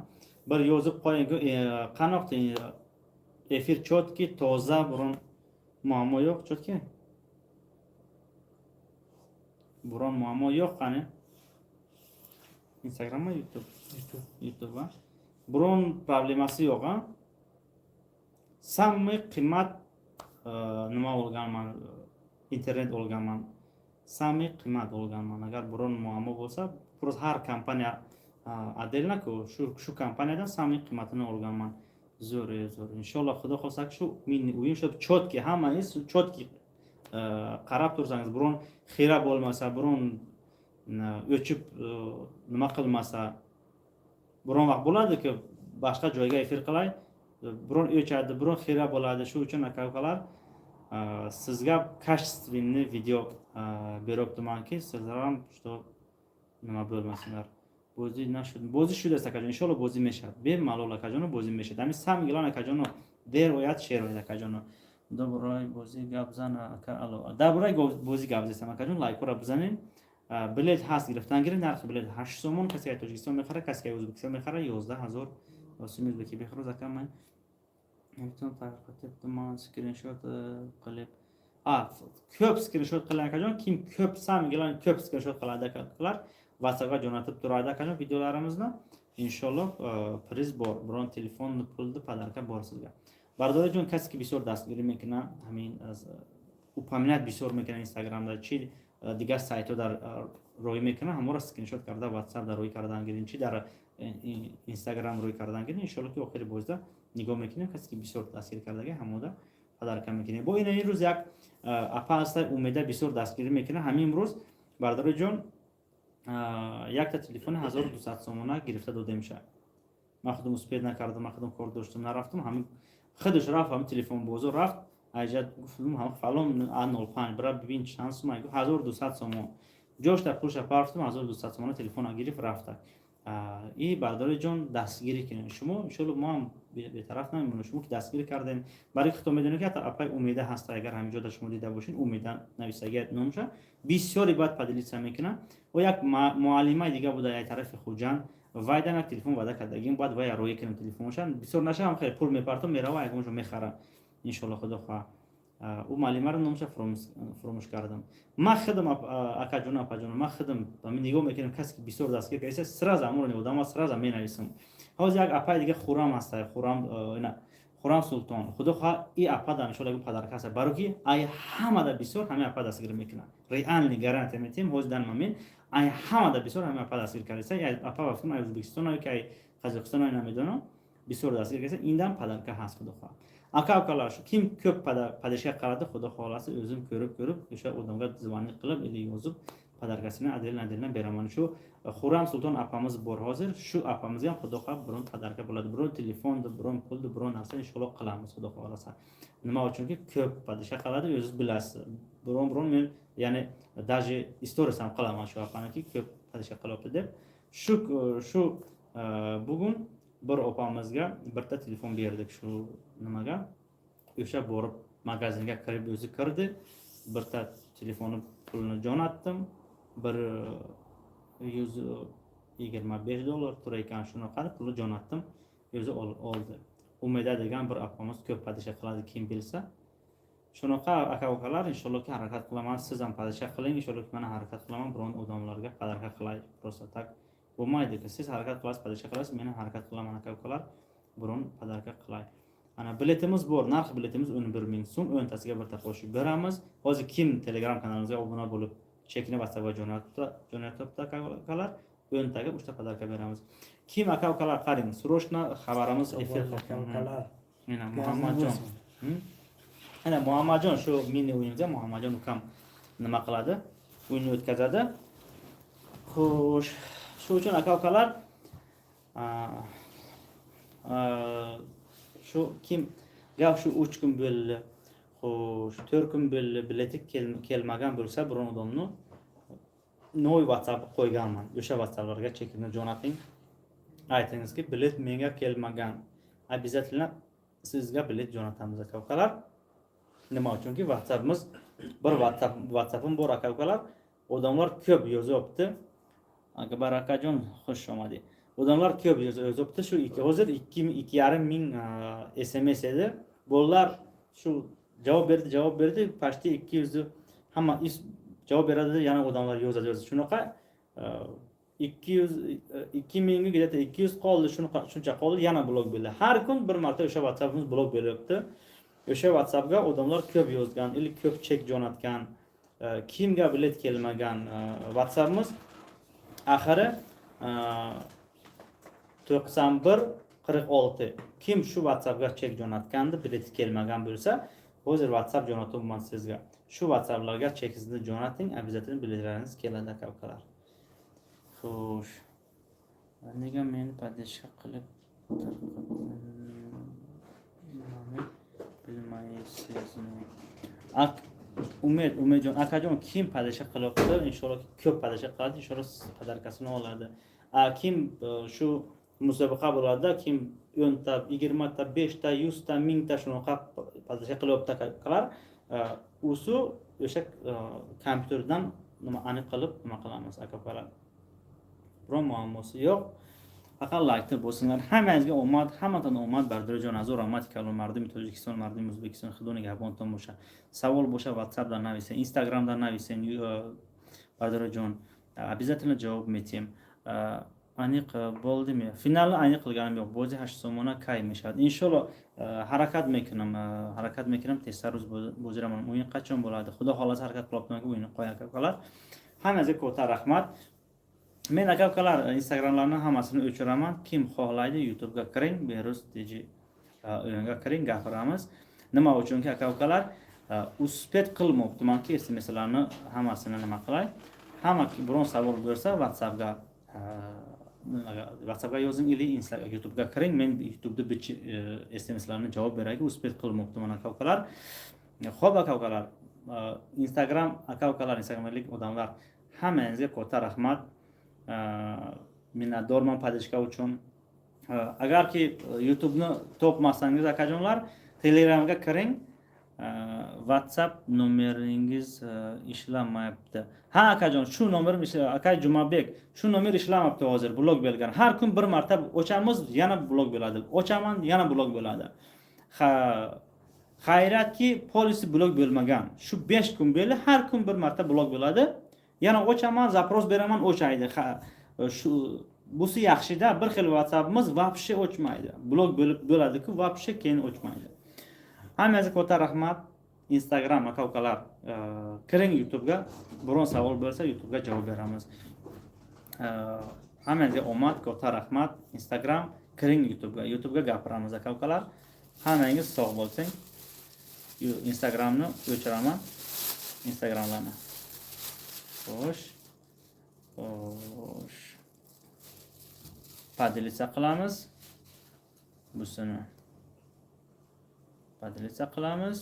Bir yozib qo'ying, qanaqa efir, четкий, toza, biron muammo yo'q, четкий, biron muammo yo'q. Qani, Instagrammi, YouTube? YouTube. YouTube, a? Biron problemasi yo'q, a? Самый qimmat nima olganman, internet olganman, самый qimmat olganman. Agar biron muammo bo'lsa, Просто har kompaniya отдельно ku, shu kompaniyadan самый qimmatini olganman. Zo'r, zo'r. Inshaalloh, xudo xohlasa, shu mini o'yin shu четкий, hammangiz четкий qarab tursangiz, biron xira bo'lmasa, biron o'chib nima qilmasa. Biron vaqt bo'ladiki, boshqa joyga efir qilay, biron o'chadi, biron xira bo'ladi. Shu uchun, aka ukalar, sizga качественный video beryaptimanki, sizlar ham что nima bo'lmasinlar. Бозӣ нашуд, бозӣ шудааст, акаҷон. Иншоалло, бозӣ мешавад бемалол, акаҷоно, бозӣ мешавад. Ҳамин самый главное, акаҷоно, дер ояд, шер ояд, акаҷоно. Дар бораи бозӣ гап зан, ака. Алло, дар бораи бозӣ гап зестам, акаҷон. Лайкҳоро бизанед. Билет ҳаст, гирифтан гиред. Нархи билет 8 сомон. Касе ки Тоҷикистон мехара, касе ки Ӯзбекистон мехара, 11 000 суми ӯзбекӣ. Бехрӯз ака, ман ман скриншот qilib, ko'p skrinshot qiling, akajon. Kim ko'p, самый главное, ko'p skrinshot qiladi, akalar, WhatsAppga jo'natib turadi, akajon, videolarimizni. Inshaalloh, priz bor, biron telefon, pulni подарка bor sizga, бародарҷон. Касе ки бисёр дастгирӣ мекунад, ҳамин упоминать бисёр мекунад Инстаграмда чи дигар сайтҳо дар рӯй мекунад, ҳаморо скриншот карда WhatsApp дар рӯй кардан гирем, чи дар Инстаграм рӯй кардан гирем. Иншоалло, ки охири бозда нигоҳ мекунем, касе ки бисёр дастгирӣ кардаги, ҳамода подарка мекунем. Бо ин рӯз як апа ҳаста, Умеда, бисёр дастгирӣ мекунад. Ҳамин рӯз, бародароҷон, якта телефони 1200 сомона гирифта дода мешавад. Ман худам успеть накардам, ман худам кор доштам, нарафтам. Ҳамин худаш рафт, ҳамин телефонбозор рафт. Айҷа гуфтам, фалон а 05 бира, бибин чанд сума. Гуфт 1200 сомон. Ҷошта пулша партум, 1200 сомона телефона гирифт, рафта. И бародари ҷон, дастгирӣ кунед шумо. Иншоалло, мо ҳам бетараф намемонем, шумо ки дастгирӣ кардем. Барои худтон медонед, ки ҳатто апай Умеда ҳаста. Агар ҳаминҷода шумо дида бошед, Умеда нависагият номша, бисёре баъд поделиться мекунад. О, як муаллимаи дига буда, як тарафи Хуҷанд, вайдам як телефон ваъда кардагим, бояд вая роӣ кунем телефонша. Бисёр нашавам, хеле пул мепартом, мерава, ягоншо мехара, иншоалло, худо хоҳа. Ӯ муаллимаро номша фуромӯш кардам. Ман худам, акаҷону апаҷону, ман худам нигоҳ мекунам, касе ки бисёр дастгир кардааст, сразу аморо одама сразу менависам. Ҳозир як апаи дига, Хурам ҳаста, Хурам, Хурам Султон. Худо хоҳа, и апа да иншоалло подарка ҳаста, баро ки ай ҳамада бисёр ҳамин апа дастгир мекунад. Реальный гарантия метиҳем, ҳозир дан момент ай ҳамада бисёр ҳамин апа дастгир кардааст. Апа вафтам ай Ӯзбекистон ки ай Қазоқистон, намедонам, бисёр дастгир кардааст. Индам подарка ҳаст, худо хоҳа. Ака ukalar, shu kim ko'p поддержка qiladi, xudo xohlasa, o'zim ko'rib ko'rib o'sha odamga звонить qilib или yozib, подарка sini отдельно отдельно beraman. Shu Xurram Sulton apamiz bor hozir, shu apamizga ham xudo xohlasa biron подарка bo'ladi, biron telefondir, biron puldir, biron narsa inshaalloh qilamiz, xudo xohlasa. Nima uchunki ko'p поддержка qiladi, o'zingiz bilasiz. Biron biron men, ya'ni даже stories ham qilaman shu apaniki, ko'p поддержка qilyapti deb. Shu bugun bir opamizga birta telefon berdik. Shu nimaga o'sha borib magazinga kirib, o'zi kirdi, birta telefonni pulini jo'natdim. 125 dollar turar ekan, shunaqa pulni jo'natdim, o'zi oldi. Umida degan bir opamiz ko'p поддержка qiladi, kim bilsa. Shunaqa, aka ukalar, inshaallohki, harakat qilaman. Siz ham поддержка qiling, inshaalloh. Man harakat qilaman, biron odamlarga подарка qilay. Просто так bo'lmaydi. Siz harakat qilasiz, поддержка qilasiz, men ham harakat qilaman, aka ukalar, biron подарка qilay. Ana, biletimiz bor. Narxi biletimiz 11 000 so'm, 10 tasiga birta qo'shib beramiz. Hozir kim Telegram kanalimizga obuna bo'lib, chekini WhatsAppga jo'natyapti, aka ukalar, 10 taga uchta подарка beramiz. Kim, aka ukalar, qarang, срочно xabarimiz efir. Aka ukalar. Mana Muhammadjon. Ana Muhammadjon, shu mini o'yinimizda Muhammadjon ukam nima qiladi, o'yinni o'tkazadi. Xo'sh, shu uchun, aka ukalar, shu kim gap, shu 3 kun bo'ldi, xo'sh, 4 kun bo'ldi, bileti kelmagan bo'lsa biron odamni, новый WhatsApp qo'yganman, o'sha WhatsApplarga chekini jo'nating. Aytingizki, bilet menga kelmagan. Обязательно sizga bilet jo'natamiz, aka ukalar. Nima uchunki WhatsAppimiz bir WhatsAppim bor, aka ukalar. Odamlar ko'p yozyapti. Akbar akajon, xush omading. Odamlar ko'p yozyapti. Shu ikki, hozir 2,5 ming SMS edi. Bolalar shu javob berdi, javob berdi, почти 200 hamma javob beradi, yana odamlar yozadi, yozadi. Shunaqa 200, 2000 ga где то 200 qoldi, shunaqa, shuncha qoldi, yana blok bo'ldi. Har kun bir marta o'sha WhatsAppimiz blok bo'lyapti. O'sha WhatsAppga odamlar ko'p yozgan или ko'p chek jo'natgan, kimga bilet kelmagan, WhatsAppimiz Oxiri 91 46. Kim shu WhatsAppga chek jo'natgandi, bileti kelmagan bo'lsa, hozir WhatsApp jo'natyapman sizga. Shu WhatsApplarga chekingizni jo'nating, обязательно biletlaringiz keladi aka-ukalar. Xo'sh. Nega meni поддержка qilib bilmaysizmi? Umidjon akajon, kim поддержка qilyapti? Inshaalloh ko'p поддержка qiladi, inshaalloh подарка sini oladi. Kim shu musobaqa bo'ladi, kim 10 ta, 20 ta, 5 ta, 100 ta, 1000 ta shunaqa поддержка qilyapti akalar, usu o'sha kompyuterdan nima aniq qilib nima qilamiz aka-ukalar. Biron muammosi yo'q. Faqat laykni bo'lsinlar. Hammangizga omad, hammadan omad. Bardarjon azor rahmat kalom mardumi Tojikiston, mardumi O'zbekiston, Xudo nigahbonton bo'sha. Savol bo'sha WhatsAppdan navisang, Instagramdan navisang, Bardarjon обязательно javob metim. Aniq bo'ldimi? Finalni aniq qilganim yo'q. Bo'zi 8 somona kay mешавад. Inshaalloh harakat mekinam, harakat mekinam tezda ruz bo'ziraman. O'yin qachon bo'ladi? Xudo xolasa harakat qilyapman, o'yinni qo'y aka-ukalar. Hammangizga katta rahmat. Men aka-ukalar Instagramlarni hammasini o'chiraman. Kim xohlaydi YouTube'ga kiring, Behruz TJ o'yinga kiring, gapiramiz. Nima uchunki aka-ukalar успеть qilmoqdimanki SMSlarni hammasini nima qilay. Hamma biron savol bo'lsa WhatsAppga yozing или Instagram, YouTube'ga kiring. Men YouTube'da SMSlarni javob beraylik, успеть qilmoqdiman aka-ukalar. Xo'p aka-ukalar, Instagram aka-ukalar, Instagramlik odamlar, hammangizga katta rahmat. Minnatdorman поддержка uchun. Agarki YouTube'ni topmasangiz akajonlar, Telegramga kiring. WhatsApp nomeringiz ishlamayapti. Ha akajon, shu nomerim aka Jumabek, shu nomer ishlamabdi hozir, blok bo'lgan. Har kun bir marta ochamiz, yana blok bo'ladi. Ochaman, yana blok bo'ladi. Ha, xayratki polisi blok bo'lmagan. Shu 5 kun beri har kun bir marta blok bo'ladi. Yana ochaman, запрос beraman, o'chaydi. Ha, shu busi yaxshida, bir xil WhatsAppimiz вообще o'chmaydi. Blok bo'lib bo'ladi-ku, вообще keyin o'chmaydi. Hammangizga katta rahmat. Instagram aka-ukalar, kiring YouTube'ga, biron savol bo'lsa YouTube'ga javob beramiz. Hammangizga omad, katta rahmat. Instagram kiring YouTube'ga, YouTube'ga gapiramiz aka-ukalar. Hammangiz sog' bo'lsin. Instagramni o'chiraman. Instagramlarni. Xo'sh. Xo'sh. Поделиться qilamiz. Busini поделиться qilamiz.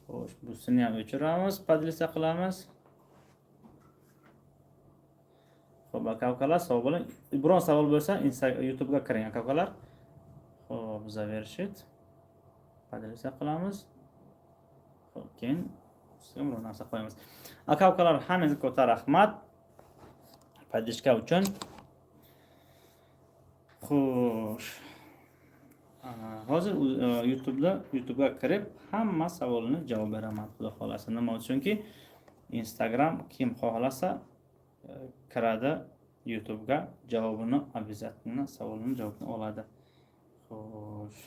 Xo'sh, busini ham o'chiramiz, поделиться qilamiz. Xo'p, aka-ukalar, sog' bo'ling. Biron savol bo'lsa, YouTube'ga kiring aka-ukalar. Xo'p, завершить. Поделиться qilamiz. Xo'p, keyin ustiga biror narsa qo'yamiz. Aka-ukalar, hammangizga katta rahmat поддержка uchun. Xo'sh. Hozir YouTube'ga kirib hamma savolni javob beraman, Xudo xolasa. Nima uchunki Instagram kim xohlasa kiradi YouTube'ga, javobini обязательно savolni javobini oladi. Xo'sh.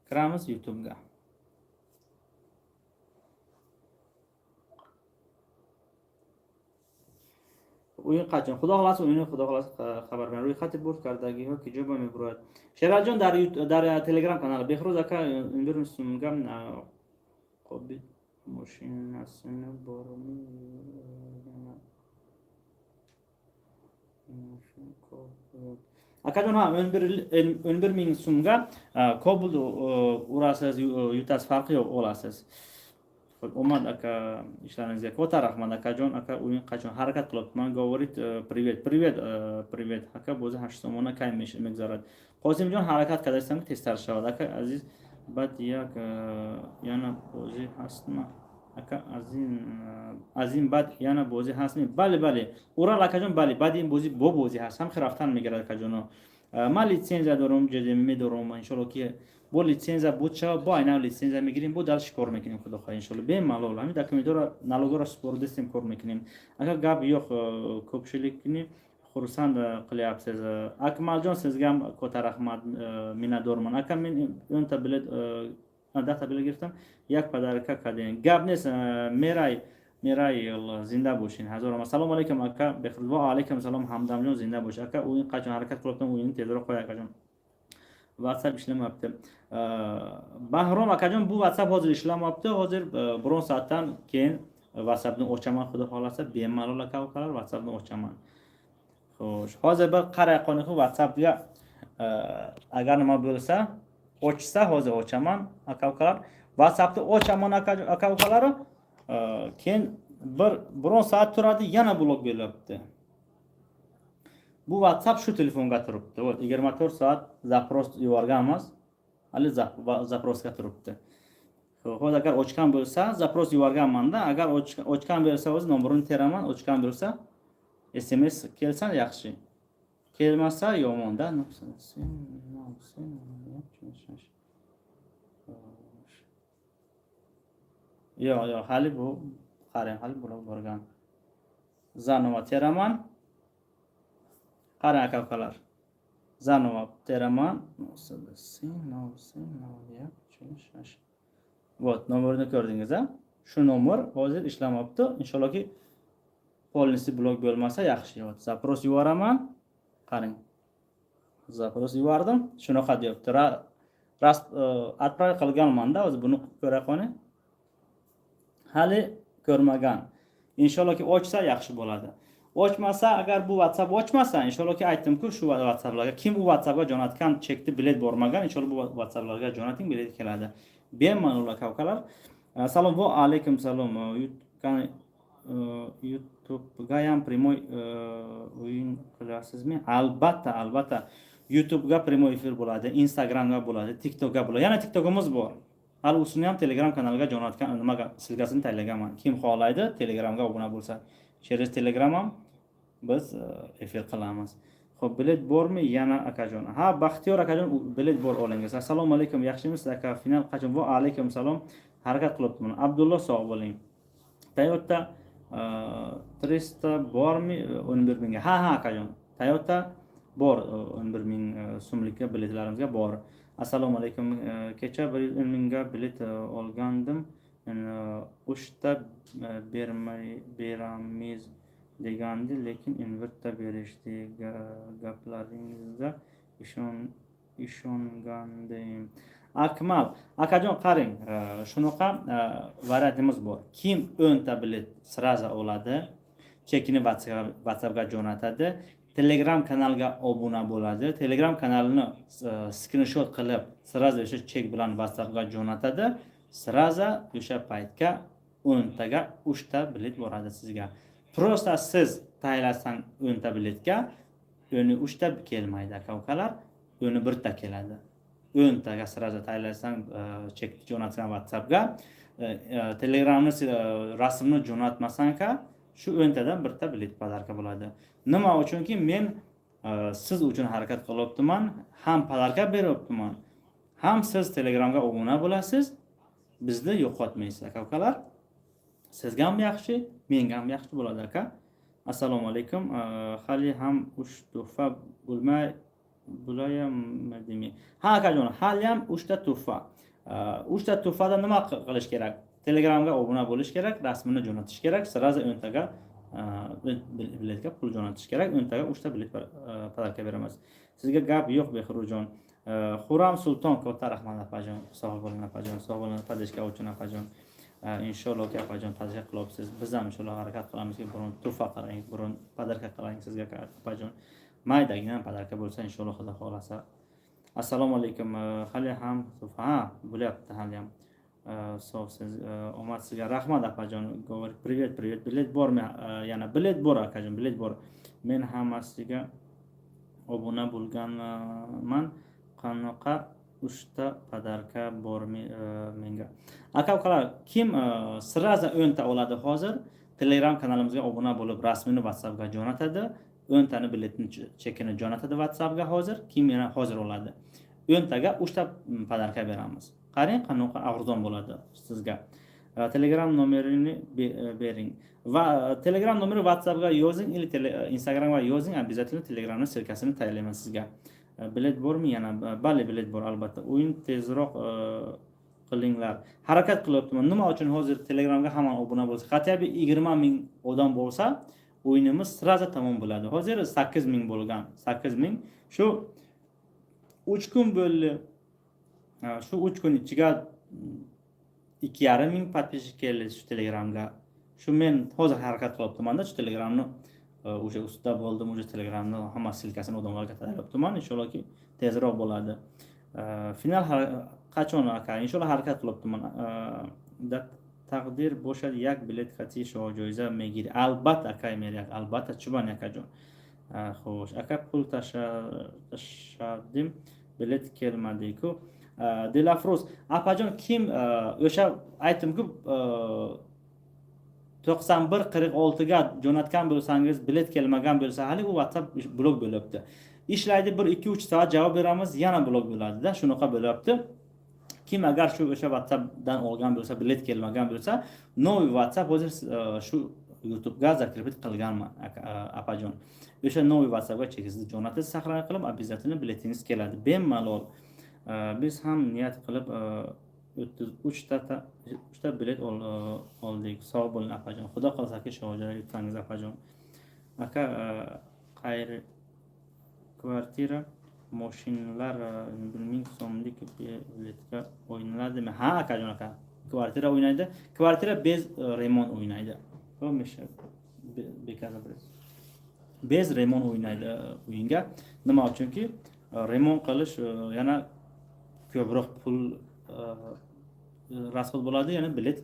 Kiramiz YouTube'ga. O'yin qachon? Xudo xolasa o'yini Xudo xolasa xabar beraman. Ro'yxati burd kardagi yoki jo'ba mebroyat. Sheraljon dar Telegram kanali Behruz aka 11 so'mga qobi mashinasini bormi? Akajon ha 11 ming so'mga Cobalt urasiz, yutasiz, farqi yo'q, olasiz. Xo'p, omad aka ishlaringizga katta rahmat akajon. Aka o'yin qachon? Harakat qilyapman. Говорит привет, привет, привет. Aka bo'zi 8 somona kay mегзарад. Qosimjon harakat qilsam teztar shavад. Aka aziz bad як yana bo'zi hastmi? Aka azim bad yana bo'zi hastmi? Bali bali. Ural akajon bali bad in bo'zi bo bo'zi hast. Ham xiraftan мегирад akajono. Ман лицензия дорам, ЖДМ дорам, иншалло ки бо лицензия буд шава, бо айнав лицензия мегирем, бо дальше кор мекунем, Худо хоҳад, иншалло. Бемалол, ҳамин документҳоро, налогҳоро супоридастем, кор мекунем. Ака гап yo'q, ko'pchilikni xursand qilyapsiz. Akmaljon, sizga ham katta rahmat, minnatdorman. Aka men 10 ta bilet, 10 ta bilet giriftam, як подарка кардем. Гап нест, мерай Mirail, zinda bo'shing. Hazor. Assalomu alaykum, aka. Va alaykum salom, Hamdamjon, zinda bo'sh. Aka, o'yin qachon? Harakat qilyapman, o'yinni tezroq qo'y, akajon. WhatsApp ishlamayapti. Bahrom akajon, bu WhatsApp hozir ishlamayapti. Hozir biron soatdan keyin WhatsAppni ochaman, xudo xohlasa, bemalol, aka ukalar, WhatsAppni ochaman. Xo'sh, hozir bir qaray qoling WhatsAppga, agar nima bo'lsa, ochsa, hozir ochaman, aka ukalar. WhatsAppni ochaman, aka ukalar. Keyin biron soat turadi, yana blok beryapti. Bu WhatsApp shu telefonga turibdi. Вот, 24 soat запрос yuborganmiz. Hali запрос ga turibdi. Hozir agar ochgan bo'lsa, запрос yuborganmanda, agar ochgan bo'lsa, o'zi nomerini teraman, ochgan bo'lsa, SMS kelsa yaxshi. Kelmasa yomonda. Xo'sh. Yo'q, hali bu, qarang, hali blok borgan. Заново teraman. Qarang, aka ukalar. Заново teraman. 06. Вот, nomerni ko'rdingiz, a? Shu nomer hozir ishlamayapti. Inshaallohki, полностью blok bo'lmasa yaxshi. Вот, запрос yuboraman. Qarang. Запрос yubordim. Shunaqa deyapti. Раз отправить qilganman-da, o'zi buni ko'ra qoling. Hali ko'rmagan. Inshaallohki, ochsa yaxshi bo'ladi. Ochmasa, agar bu WhatsApp ochmasa, inshaallohki, aytdim-ku, shu WhatsApplarga kim u WhatsAppga jo'natgan chekni, bilet bormagan, inshaalloh bu WhatsApplarga jo'nating, bilet keladi. Bemalol, aka ukalar. Salom va alaykum salom. YouTube'ga ham прямой o'yin qilasizmi? Albatta, albatta. YouTube'ga прямой efir bo'ladi, Instagramga bo'ladi, TikTokga bo'ladi. Yana TikTokimiz bor. Hali usini ham Telegram kanaliga jo'natgan, nimaga ссылка sini tayyorlaganman. Kim xohlaydi, Telegramga obuna bo'lsa, через Telegram ham biz efir qilamiz. Xo'p, bilet bormi yana, akajon? Ha, Baxtiyor akajon, bilet bor, olingiz. Assalomu alaykum, yaxshimisiz, aka? Final qachon? Va alaykum salom. Harakat qilyapman. Abdulloh, sog' bo'ling. Toyota 300 bormi 11 mingga? Ha, akajon. Toyota bor, 11 ming so'mlikka biletlarimizga bor. Assalomu alaykum. Kecha 110 mingga bilet olgandim. Uchta bermay beramiz degandi, lekin bitta berishdi. Gaplaringizga ishongandim. Akmal akajon, qarang, shunaqa variantimiz bor. Kim 10 ta bilet сразу oladi, chekini WhatsAppga jo'natadi, Telegram kanalga obuna bo'ladi, Telegram kanalini skrinshot qilib, сразу o'sha chek bilan WhatsAppga jo'natadi, сразу o'sha paytga 10 taga 3 ta bilet boradi sizga. Просто siz tayinlasang 10 ta biletga, uni 3 ta kelmaydi, aka ukalar, uni birta keladi. 10 taga сразу tayinlasang, chek jo'natsang WhatsAppga, Telegramni rasmni jo'natmasang, shu 10 tadan birta bilet подарка bo'ladi. Nima uchunki, men siz uchun harakat qilyaptiman, ham подарка beryaptiman, ham siz Telegramga obuna bo'lasiz, bizni yo'qotmaysiz, aka ukalar. Sizga ham yaxshi, menga ham yaxshi bo'ladi, aka. Assalomu alaykum. Hali ham uch tuhfa bo'lmay bo'layaptimi? Ha, akajon, hali ham uchta tuhfa. Uchta tuhfada nima qilish kerak? Telegramga obuna bo'lish kerak, rasmini jo'natish kerak, сразу o'ntaga biletga pul jo'natish kerak, o'ntaga uchta bilet подарка beramiz. Sizga gap yo'q, Behruzjon. Xuram Sulton, katta rahmat, opajon, sog' bo'ling, opajon, sog' bo'ling, поддержка uchun, opajon. Inshaallohki, opajon, поддержка qilyapsiz. Biz ham inshaalloh harakat qilamizki, biron tuhfa qilaylik, biron подарка qilaylik sizga, opajon. Maydagina подарка bo'lsa, inshaalloh, xudo xohlasa. Assalomu alaykum. Hali ham tuhfa, ha, bo'lyapti hali ham. Sog'siz, omad sizga, rahmat, opajon. Говорит, привет, привет. Bilet bormi yana? Bilet bor, akajon, bilet bor. Men hammasiga obuna bo'lganman, qanaqa uchta подарка bormi menga? Aka ukalar, kim сразу 10 ta oladi hozir, Telegram kanalimizga obuna bo'lib, rasmini WhatsAppga jo'natadi, 10 tani biletni chekini jo'natadi WhatsAppga hozir. Kim yana hozir oladi, 10 taga uchta подарка beramiz. Qarang, qanaqa arzon bo'ladi sizga. Telegram nomerini bering va Telegram nomeri WhatsAppga yozing или Instagramga yozing, обязательно Telegramni ссылка sini tayyorlayman sizga. Bilet bormi yana? Bale, bilet bor, albatta. O'yin tezroq. Qilinglar, harakat qilyapman. Nima uchun hozir Telegramga hamma obuna bo'lsa, хотя бы 20 000 odam bo'lsa, o'yinimiz сразу tamom bo'ladi. Hozir 8000 bo'lgan, 8000. Shu 3 kun bo'ldi. Shu 3 kun ichiga 2,5 ming подписчик keldi shu Telegramga. Shu men hozir harakat qilyaptimanda, shu Telegramni уже ustida bo'ldim, уже Telegramni hamma ссылка sini odamlarga taratyapman. Inshaallohki, tezroq bo'ladi. Final qachon, aka? Inshaalloh, harakat qilyapman. Taqdir бошад, як билет кати шоҳҷоиза мегирӣ, албатта, акай Меряк, албатта, чубан акаҷон. Xo'sh, aka, pul tashladim, bilet kelmadiku. Dilafruz apajon, kim o'sha aytdimku, 91 46ga jo'natgan bo'lsangiz, bilet kelmagan bo'lsa, hali u WhatsApp blok bo'lyapti, ishlaydi. Bir 2-3 soat javob beramiz, yana blok bo'ladida, shunaqa bo'lyapti. Kim agar shu o'sha WhatsAppdan olgan bo'lsa, bilet kelmagan bo'lsa, новый WhatsApp hozir shu YouTubega закрепить qilganman, apajon. O'sha новый WhatsAppga chekingizni jo'natib, сохранить qilib, обязательно biletingiz keladi bemalol. Biz ham niyat qilib 33 uchta bilet oldik. Sog' bo'ling, apajon, xudo xohlasaki, shohjo'ya yutsangiz, apajon. Aka, qayri kvartira, moshinlar 1 000 so'mlik biletga o'ynaladimi? Ha, akajon, aka, kvartira o'ynaydi, kvartira без ремонт o'ynaydi. Без ремонт o'ynaydi o'yinga. Nima uchunki, remont qilish yana ko'proq pul расход bo'ladi, yana bilet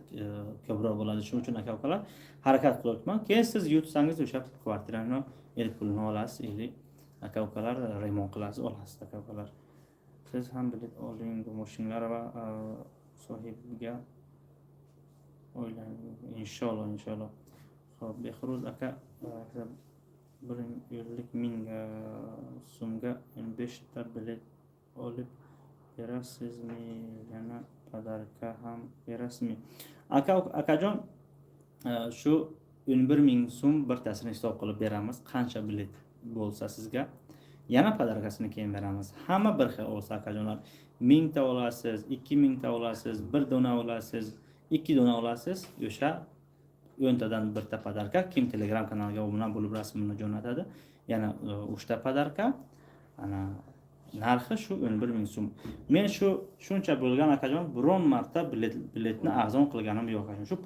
ko'proq bo'ladi. Shuning uchun, aka ukalar, harakat qilyapman. Keyin siz yutsangiz, o'sha kvartirani или pulini olasiz, или, aka ukalar, remont qilasiz, olasiz, aka ukalar. Siz ham bilet oling, moshinlar va sohibiga o'ylang, inshaalloh, inshaalloh. Ho'p, Behruz aka, bir 50 000 so'mga 15 ta bilet olib berasizmi, yana подарка ham berasizmi, aka? Akajon, shu 11 000 so'm birtasini hisob qilib beramiz, qancha bilet bo'lsa sizga, yana подарка sini keyin beramiz. Hamma bir xil olsa, akajonlar, 1000 ta olasiz, 2000 ta olasiz, bir dona olasiz, ikki dona olasiz, o'sha 10 tadan birta подарка. Kim Telegram kanaliga obuna bo'lib, rasmini jo'natadi, yana uchta подарка. Ana narxi shu 11 000 so'm. Men shu shuncha bo'lgan, akajon, biron marta biletni arzon qilganim yo'q, akajon. Shu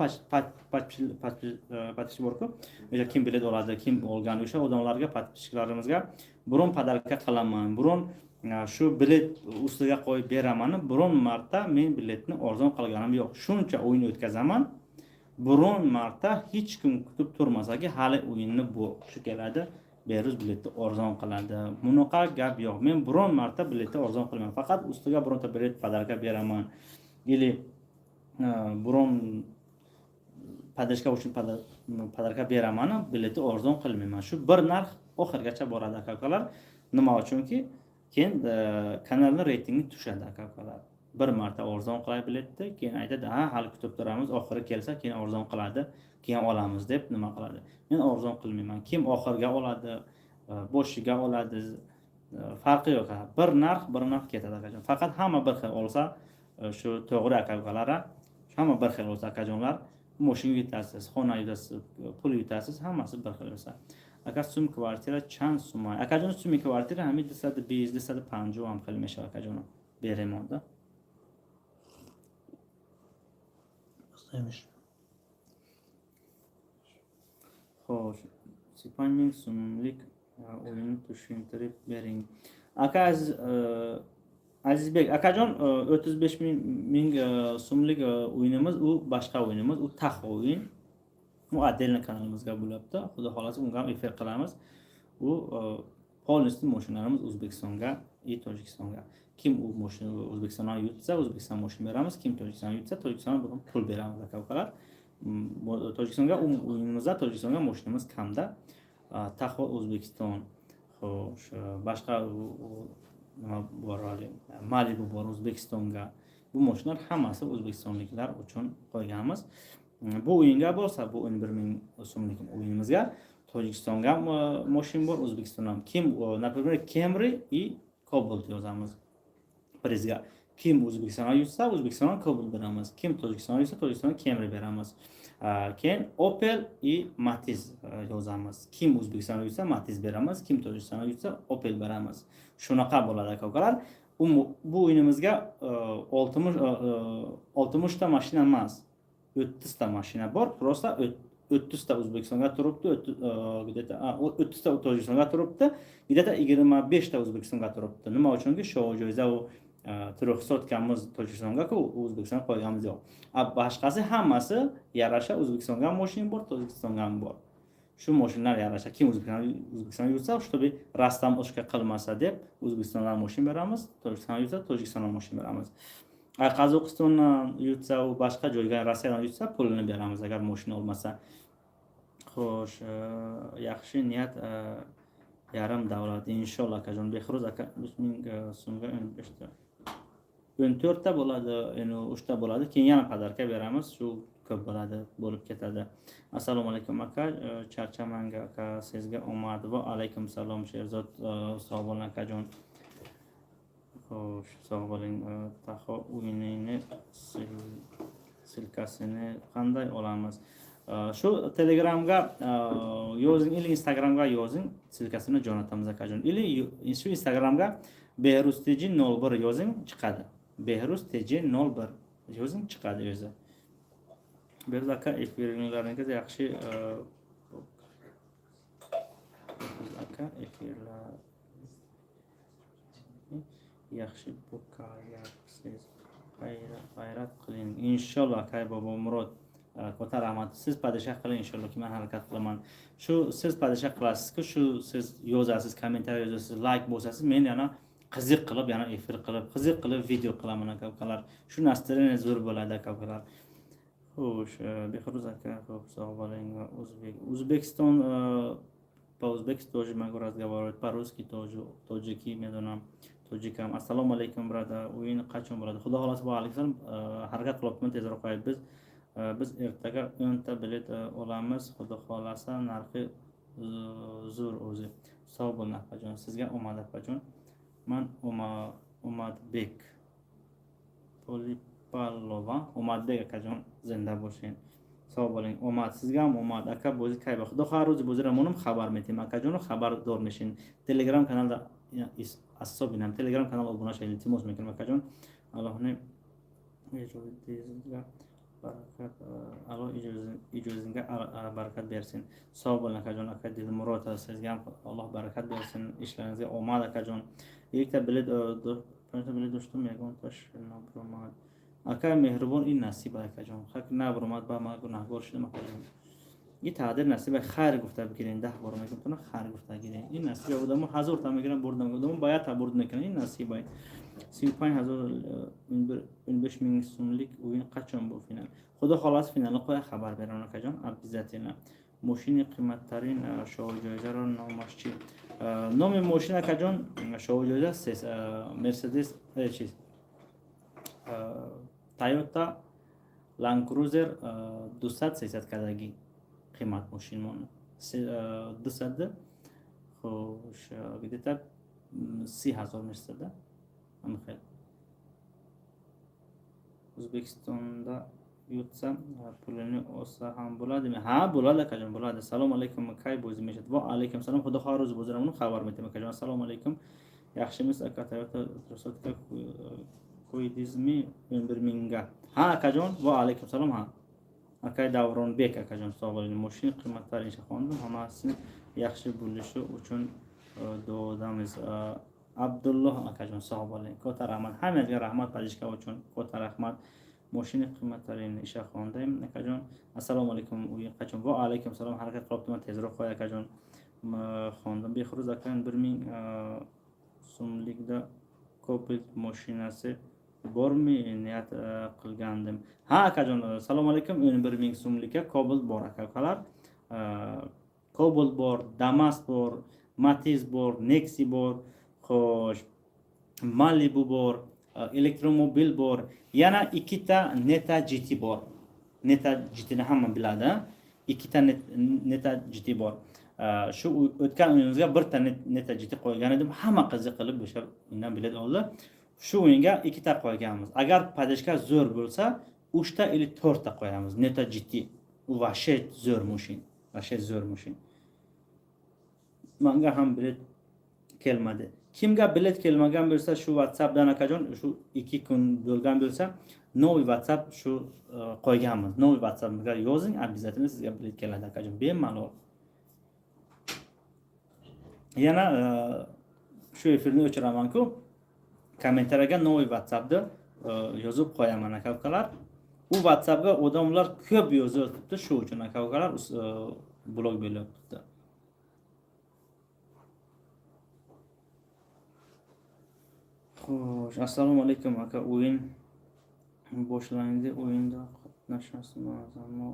подписчик borku, o'sha kim bilet oladi, kim olgan, o'sha odamlarga, подписчик larimizga biron подарка qilaman, biron shu bilet ustiga qo'yib beraman. Biron marta men biletni arzon qilganim yo'q. Shuncha o'yin o'tkazaman, biron marta hech kim kutib turmasaki, hali o'yinni bu shu keladi, Behruz biletni arzon qiladi, bunaqa gap yo'q. Men biron marta biletni arzon qilmayman, faqat ustiga bironta bilet подарка beraman или biron поддержка uchun подарка beraman, biletni arzon qilmayman. Shu bir narx oxirigacha boradi, aka ukalar. Nima uchunki, keyin kanalni reytingi tushadi, aka ukalar. Bir marta arzon qilay biletni, keyin aytadi: "Ha, hali kutib turamiz, oxiri kelsa, keyin arzon qiladi, keyin olamiz", deb nima qiladi. Men arzon qilmayman. Kim oxiriga oladi, boshiga oladi, farqi yo'q, bir narx, bir narx ketadi, akajon. Faqat hamma bir xil olsa, shu to'g'ri, aka ukalar. Hamma bir xil bo'lsa, akajonlar, moshina yutasiz, xona yutasiz, pul yutasiz, hammasi bir xil bo'lsa. Aka, сум квартира чанд сума? Акаҷон, суми квартира ҳамин 220, 250 ҳам хеле мешавад, акаҷон, бе ремонт да. Xo'sh, 35 000 so'mlik o'yinni tushuntirib bering, aka. Aziz Azizbek akajon, 35 000 so'mlik o'yinimiz, u boshqa o'yinimiz, u tax o'yin, u отдельно kanalimizga bo'lyapti. Xudo xohlasa, unga ham efir qilamiz. U полностью mashinalarimiz O'zbekistonga и Tojikistonga. Kim u mashina O'zbekistondan yutsa, O'zbekiston mashina beramiz, kim Tojikistondan yutsa, Tojikistondan pul beramiz, aka ukalar. Tojikistonga u o'yinimizda Tojikistonga mashinamiz kamda. Taxo O'zbekiston. Xo'sh, boshqa nima bor hali? Malibu bor O'zbekistonga. Bu mashinalar hammasi o'zbekistonliklar uchun qo'yganmiz. Bu o'yinga bo'lsa, bu 11 000 so'mlik o'yinimizga Tojikistonga ham mashina bor, O'zbekistonga ham. Kim, например, Camry и Cobalt yozamiz prizga. Kim Kim O'zbekistonga yutsa, O'zbekistonga Cobalt beramiz. Kim Tojikistonga yutsa, Tojikistonga Camry beramiz. Keyin Opel и Matiz yozamiz. Kim O'zbekistonga yutsa, Matiz beramiz, kim Tojikistonga yutsa, Opel beramiz. Shunaqa bo'ladi, aka ukalar. Bu o'yinimizga 60 ta mashina emas, 30 ta mashina bor. Просто 30 ta O'zbekistonga turibdi, где-то 30 ta Tojikistonga turibdi, где-то 25 ta O'zbekistonga turibdi. Nima uchunki shoh joiza u трёхсотка miz Tojikistonga-ku, O'zbekistonga qo'yganimiz yo'q. A boshqasi hammasi yarasha, O'zbekistonga ham mashina bor, Tojikistonga ham bor. Shu mashinalar yarasha, kim O'zbekistonga yutsa, чтобы растаможка qilmasa deb, O'zbekistondan mashina beramiz, Tojikistonga yutsa, Tojikistondan mashina beramiz. Qozog'istondan yutsa, u boshqa joyga, Rossiyadan yutsa, pulini beramiz, agar mashina olmasa. Xo'sh, yaxshi niyat yarim davlat, inshaalloh, akajon. Behruz aka, 3000 so'mga 15 ta, 14 ta bo'ladi, endi 3 ta bo'ladi. Keyin yana подарка beramiz, shu ko'p bo'ladi, bo'lib ketadi. Assalomu alaykum, aka, charchamang, aka, sizga omad. Va alaykum salom, Sherzod, sog' bo'ling, akajon. Xo'sh, sog' bo'ling. Taho o'yinini ссылка sini qanday olamiz? Shu Telegramga yozing или Instagramga yozing, ссылка sini jo'natamiz, akajon. Или shu Instagramga Behruz TJ 01 yozing, chiqadi. Behruz TJ 01 yozing, chiqadi o'zi. Behruz aka, efirlaringiz yaxshi. Behruz aka, efirlar yaxshi bo'kayapsiz, g'ayrat qiling, inshaalloh. Aka Bobomurod, katta rahmat. Siz поддержка qiling, inshaalloh, man harakat qilaman. Shu siz поддержка qilasizku, shu siz yozasiz, kommentariy yozasiz, layk bosasiz, men yana qiziq qilib, yana efir qilib, qiziq qilib video qilaman, aka ukalar. Shu настроение zo'r bo'ladi, aka ukalar. Xo'sh, Behruz aka, xo'p, sog' bo'ling. O'zbekiston, по-узбекски тоже могу разговаривать, по-русски тоже, tojiki medonam, tojikam. Assalomu alaykum, brother. O'yin qachon bo'ladi? Xudo xohlasa, va alaykum, harakat qilyapman, tezroq qo'yib. Biz ertaga 10 ta bilet olamiz, xudo xohlasa, narxi zo'r o'zi. Sog' bo'ling, opajon, sizga omad, opajon. Man Umadbek Polipalova. Umadbek akajon, zinda bo'ling, sog' bo'ling. Omad, sizga ham omad, aka. Bo'zi kayba? Xudo har ro'zi bo'zira monim, xabar metim, akajonu, xabardor meshin. Telegram kanalda особенно Telegram kanal obuna shayli, iltimos mekinam, akajon. Allohni ijodingizga barakat, Alloh ijodingizga barakat bersin. Sog' bo'ling, akajon. Aka Dilmurod, sizga ham Alloh barakat bersin, ishlaringizga omad, akajon. Ikkita bilet, bilet do'stim, yagontash naburomad. Aka Mehribon, ин насиб, акаҷон. Хак набуромад, ба ма гунаҳгор шудам, акаҷон. Ин тақдир, насиба, хайр гуфта бигирен. 10 бор мегӯм, туна хайр гуфта гирен. Ин насиба. Одамо ҳазорта мегиран, бурда, одамо ба якта бурд мекунан. Ин насиба. 35 000, 15 000 сумlik o'yin qachon bu final? Xudo xohlasa, finalni qo'ya, xabar beraman, akajon, обязательно. Мошини қиматтарин шоҳҷоизаро номаш чӣ? Номи мошин, акаҷон, шоҳҷоиза Мерседес, чиз, Тойота Land Cruiser 200, 300 кардагӣ қимат мошинмон 200. Хош, где-то 30 000 мерсада, ҳамихел. O'zbekistonda yutsa, pulini olsa ham bo'ladimi? Ha, bo'ladi, akajon, bo'ladi. Assalomu alaykum, kay bo'zi meshad? Va alaykum salom. Xudo xohlasa, ro'zi bo'zira xabar metaman, akajon. Assalomu alaykum, yaxshimisiz, aka? Toyota трёхсотка qo'ydingizmi 11 mingga? Ha, akajon, va alaykum salom. Ha, aka Davronbek akajon, sog' bo'ling. Moshina qimmatlari xondim, hammasini yaxshi bo'lishi uchun duodamiz. Abdulloh akajon, sog' bo'ling, katta rahmat. Hammangizga rahmat поддержка uchun, katta rahmat. Moshina qimmatlarini ishaxonda akajon. Assalomu alaykum, o'yin qachon? Va alaykum salom. Harakat qilyapman, tezroq qo'y, akajon. Xondim. Behruz aka, 1000 so'mlikda Cobalt mashinasi bormi, niyat qilgandim. Ha, akajon, assalomu alaykum. 11 000 so'mlikka Cobalt bor, aka ukalar. Cobalt bor, Damas bor, Matiz bor, Nexi bor, xo'sh, Malibu bor, elektromobil bor, yana ikkita Neta GT bor. Neta GTni hamma biladi, ikkita Neta GT bor. Shu o'tgan o'yinimizga birta Neta GT qo'ygan edim, hamma qiziq qilib o'sha undan bilet oldi. Shu o'yinga ikkita qo'yganmiz. Agar поддержка zo'r bo'lsa, uchta или to'rtta qo'yamiz. Neta GT. U вообще zo'r mushin. Вообще zo'r mushin. Manga ham bilet kelmadi. Kimga bilet kelmagan bo'lsa, shu WhatsAppdan, akajon, shu 2 kun bo'lgan bo'lsa, новый WhatsApp shu qo'yganmiz. Новый WhatsAppga yozing, обязательно sizga bilet keladi, akajon, bemalol. Yana shu efirni o'chiraman-ku. Kommentariyaga новый WhatsAppni yozib qo'yaman, aka ukalar. U WhatsAppga odamlar ko'p yozyapti, shu uchun, aka ukalar, blok bo'lyapti. Xo'sh, assalomu alaykum, aka, o'yin boshlandi, o'yinda qatnashasizmi? Ammo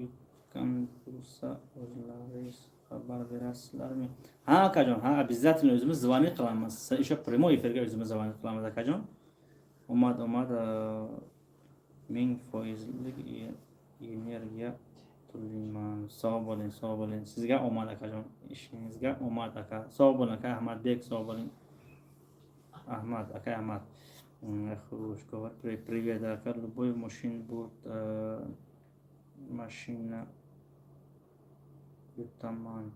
yutgan bo'lsa, o'zlaringiz xabar berasizlarmi? Ha, akajon, ha, обязательно o'zimiz звонить qilamiz. Еще прямой efirga o'zimiz звонить qilamiz, akajon. Omad, omad, 1000 foizlik energiya tilayman. Sog' bo'ling, sog' bo'ling. Sizga omad, akajon, ishingizga omad, aka. Sog' bo'ling, aka Ahmadbek, sog' bo'ling. Ahmad, aka Ahmad. Xo'sh, привет, aka, любой мужчин будет mashina yutaman.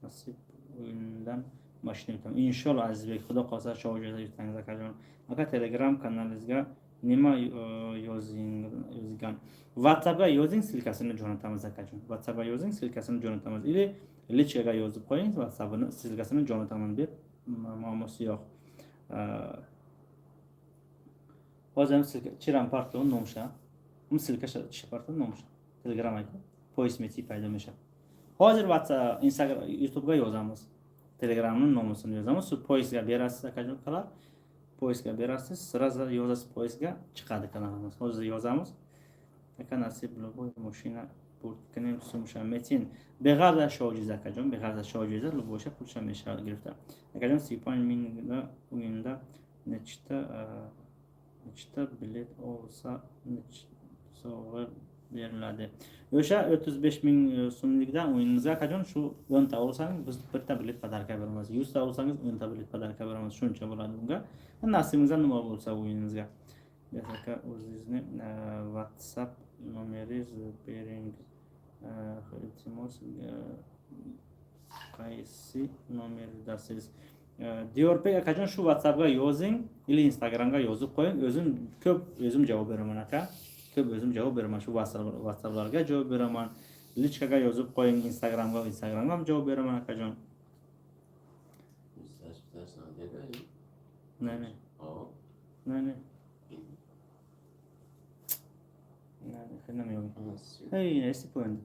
Nasib o'yindan mashina yutaman. Inshaalloh, Azizbek, xudo xohlasa, shu yutsangiz, akajon. Aka, Telegram kanalingizga nima yozing yozgan? WhatsAppga yozing, ссылка sini jo'natamiz, akajon. WhatsAppga yozing, ссылка sini jo'natamiz. Или личка ga yozib qo'ying, WhatsAppini ссылка sini jo'nataman deb, muammosi yo'q. Hozir ham ссылка chiram parto nomsha. Ссылка parto nomsha. Telegram ayku. Поиск meti paydo mesha. Hozir WhatsApp, Instagram, YouTubega yozamiz. Telegramning nomusini yozamiz. Shu поиск ga berasiz, akalar. Поиск ga berasiz, сразу yozasiz, поиск ga chiqadi kanalimiz. Hozir yozamiz. Aka, nasib любой mashina бурд сумша метин. Беғарз шоҷиза, акаҷон, беғарз шоҷиза любой ша пулша мешавад гирифта. Акаҷон, 35 миңда o'yinda nechta bilet olsa, sovg'a beriladi? O'sha 35 ming so'mlikdan o'yinimizga, akajon, shu 10 ta olsangiz, biz bitta bilet подарка beramiz. 100 ta olsangiz, 10 ta bilet подарка beramiz. Shuncha bo'ladi bunga. Nasibingizda nima bo'lsa o'yinimizga. Aka, o'zingizni WhatsApp nomeringiz bering, iltimos. Qaysi nomerdasiz, Diyorbek akajon? Shu WhatsAppga yozing или Instagramga yozib qo'ying, o'zim ko'p o'zim javob beraman, aka. Ko'p o'zim javob beraman, shu WhatsApplarga javob beraman. Личка ga yozib qo'ying, Instagramga ham javob beraman, akajon. Ne, ne. Ne, ne. Ne, hey, nesi poyindi.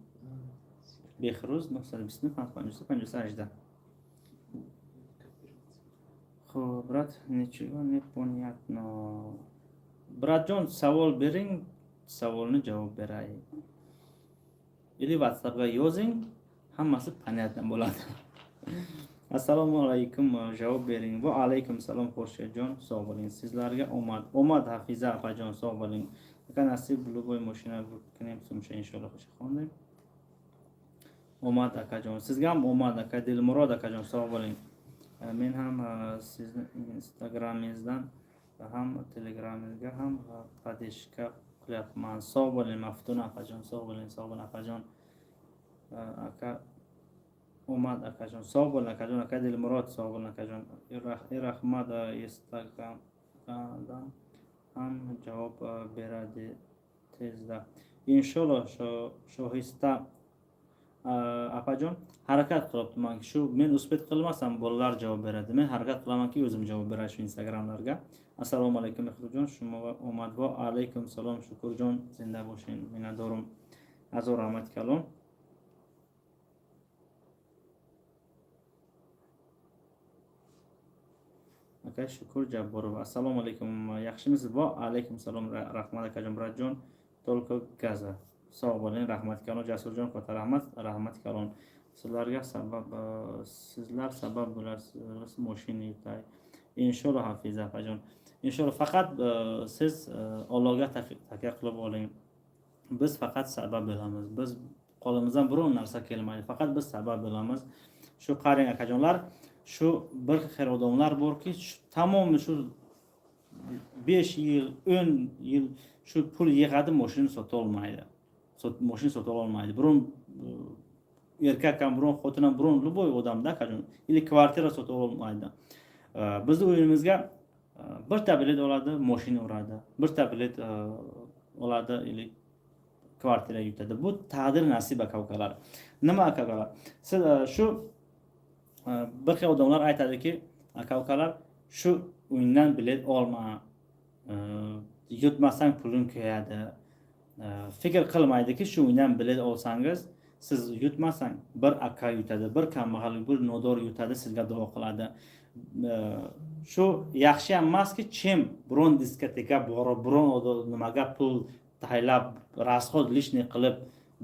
Behruz 929 53 58. Xo'p, брат, ничего не понятно. Брат jon, savol bering, savolni javob beray. Или WhatsAppga yozing, hammasi понятно bo'ladi. Assalomu alaykum, javob bering. Va alaykum salom, Xurshidjon, sog' bo'ling. Sizlarga omad. Omad, Hafiza opajon, sog' bo'ling. Aka, nasib любой mashina sumsha, inshaalloh. Xondim. Omad, akajon. Sizga ham omad, aka Dilmurod akajon, sog' bo'ling. Men ham sizni Instagramingizdan ham Telegramingizga ham поддержка qilyapman. Sog' bo'ling, Maftuna opajon, sog' bo'ling, sog' bo'ling, opajon. Aka, omad, akajon, sog' bo'ling, akajon. Aka Dilmurod, sog' bo'ling, akajon. Rahmat, Instagramdan ham javob beradi tezda, inshaalloh. Shohista opajon, harakat qilyapman. Shu men успеть qilmasam, bolalar javob beradi. Men harakat qilamanki, o'zim javob beray shu Instagramlarga. Assalomu alaykum, Mehrjon, shuma omad. Va alaykum salom, Shukurjon, zinda bo'ling, minnatdorim, azor rahmat kalom. Aka Shukur Jabborov, assalomu alaykum, yaxshimisiz? Va alaykum salom, rahmat, akajon. Брат jon, только газа. Sog' bo'ling, rahmat kalom. Jasurjon, katta rahmat, rahmat kalom. Sizlarga sabab, sizlar sabab bo'lasiz moshina yutay, inshaalloh. Hafiza opajon, inshaalloh. Faqat siz Allohga takya qilib oling. Biz faqat sabab bo'lamiz, biz qo'limizdan biror narsa kelmaydi, faqat biz sabab bo'lamiz. Shu qarang, akajonlar, shu bir xil odamlar borki, shu tamomi shu 5 yil, 10 yil shu pul yig'adi, moshina sota olmaydi. Moshina sota olmaydi. Biron erkak ham, biron xotin ham, biron любой odamda akajon, или kvartira sota olmaydi. Bizni o'yinimizga birta bilet oladi, moshina uradi. Birta bilet oladi или kvartira yutadi. Bu taqdir, nasib, aka ukalar. Nima, aka ukalar? Siz shu bir xil odamlar aytadiki, aka ukalar, shu o'yindan bilet olma, yutmasang puling kuyadi. Fikr qilmaydiki, shu o'yindan bilet olsangiz, siz yutmasang, bir aka yutadi, bir kambag'al, bir nodor yutadi, sizga duo qiladi. Shu yaxshi ham emaski, чем biron diskoteka borib, biron nimaga pul taylab, расход лишний qilib,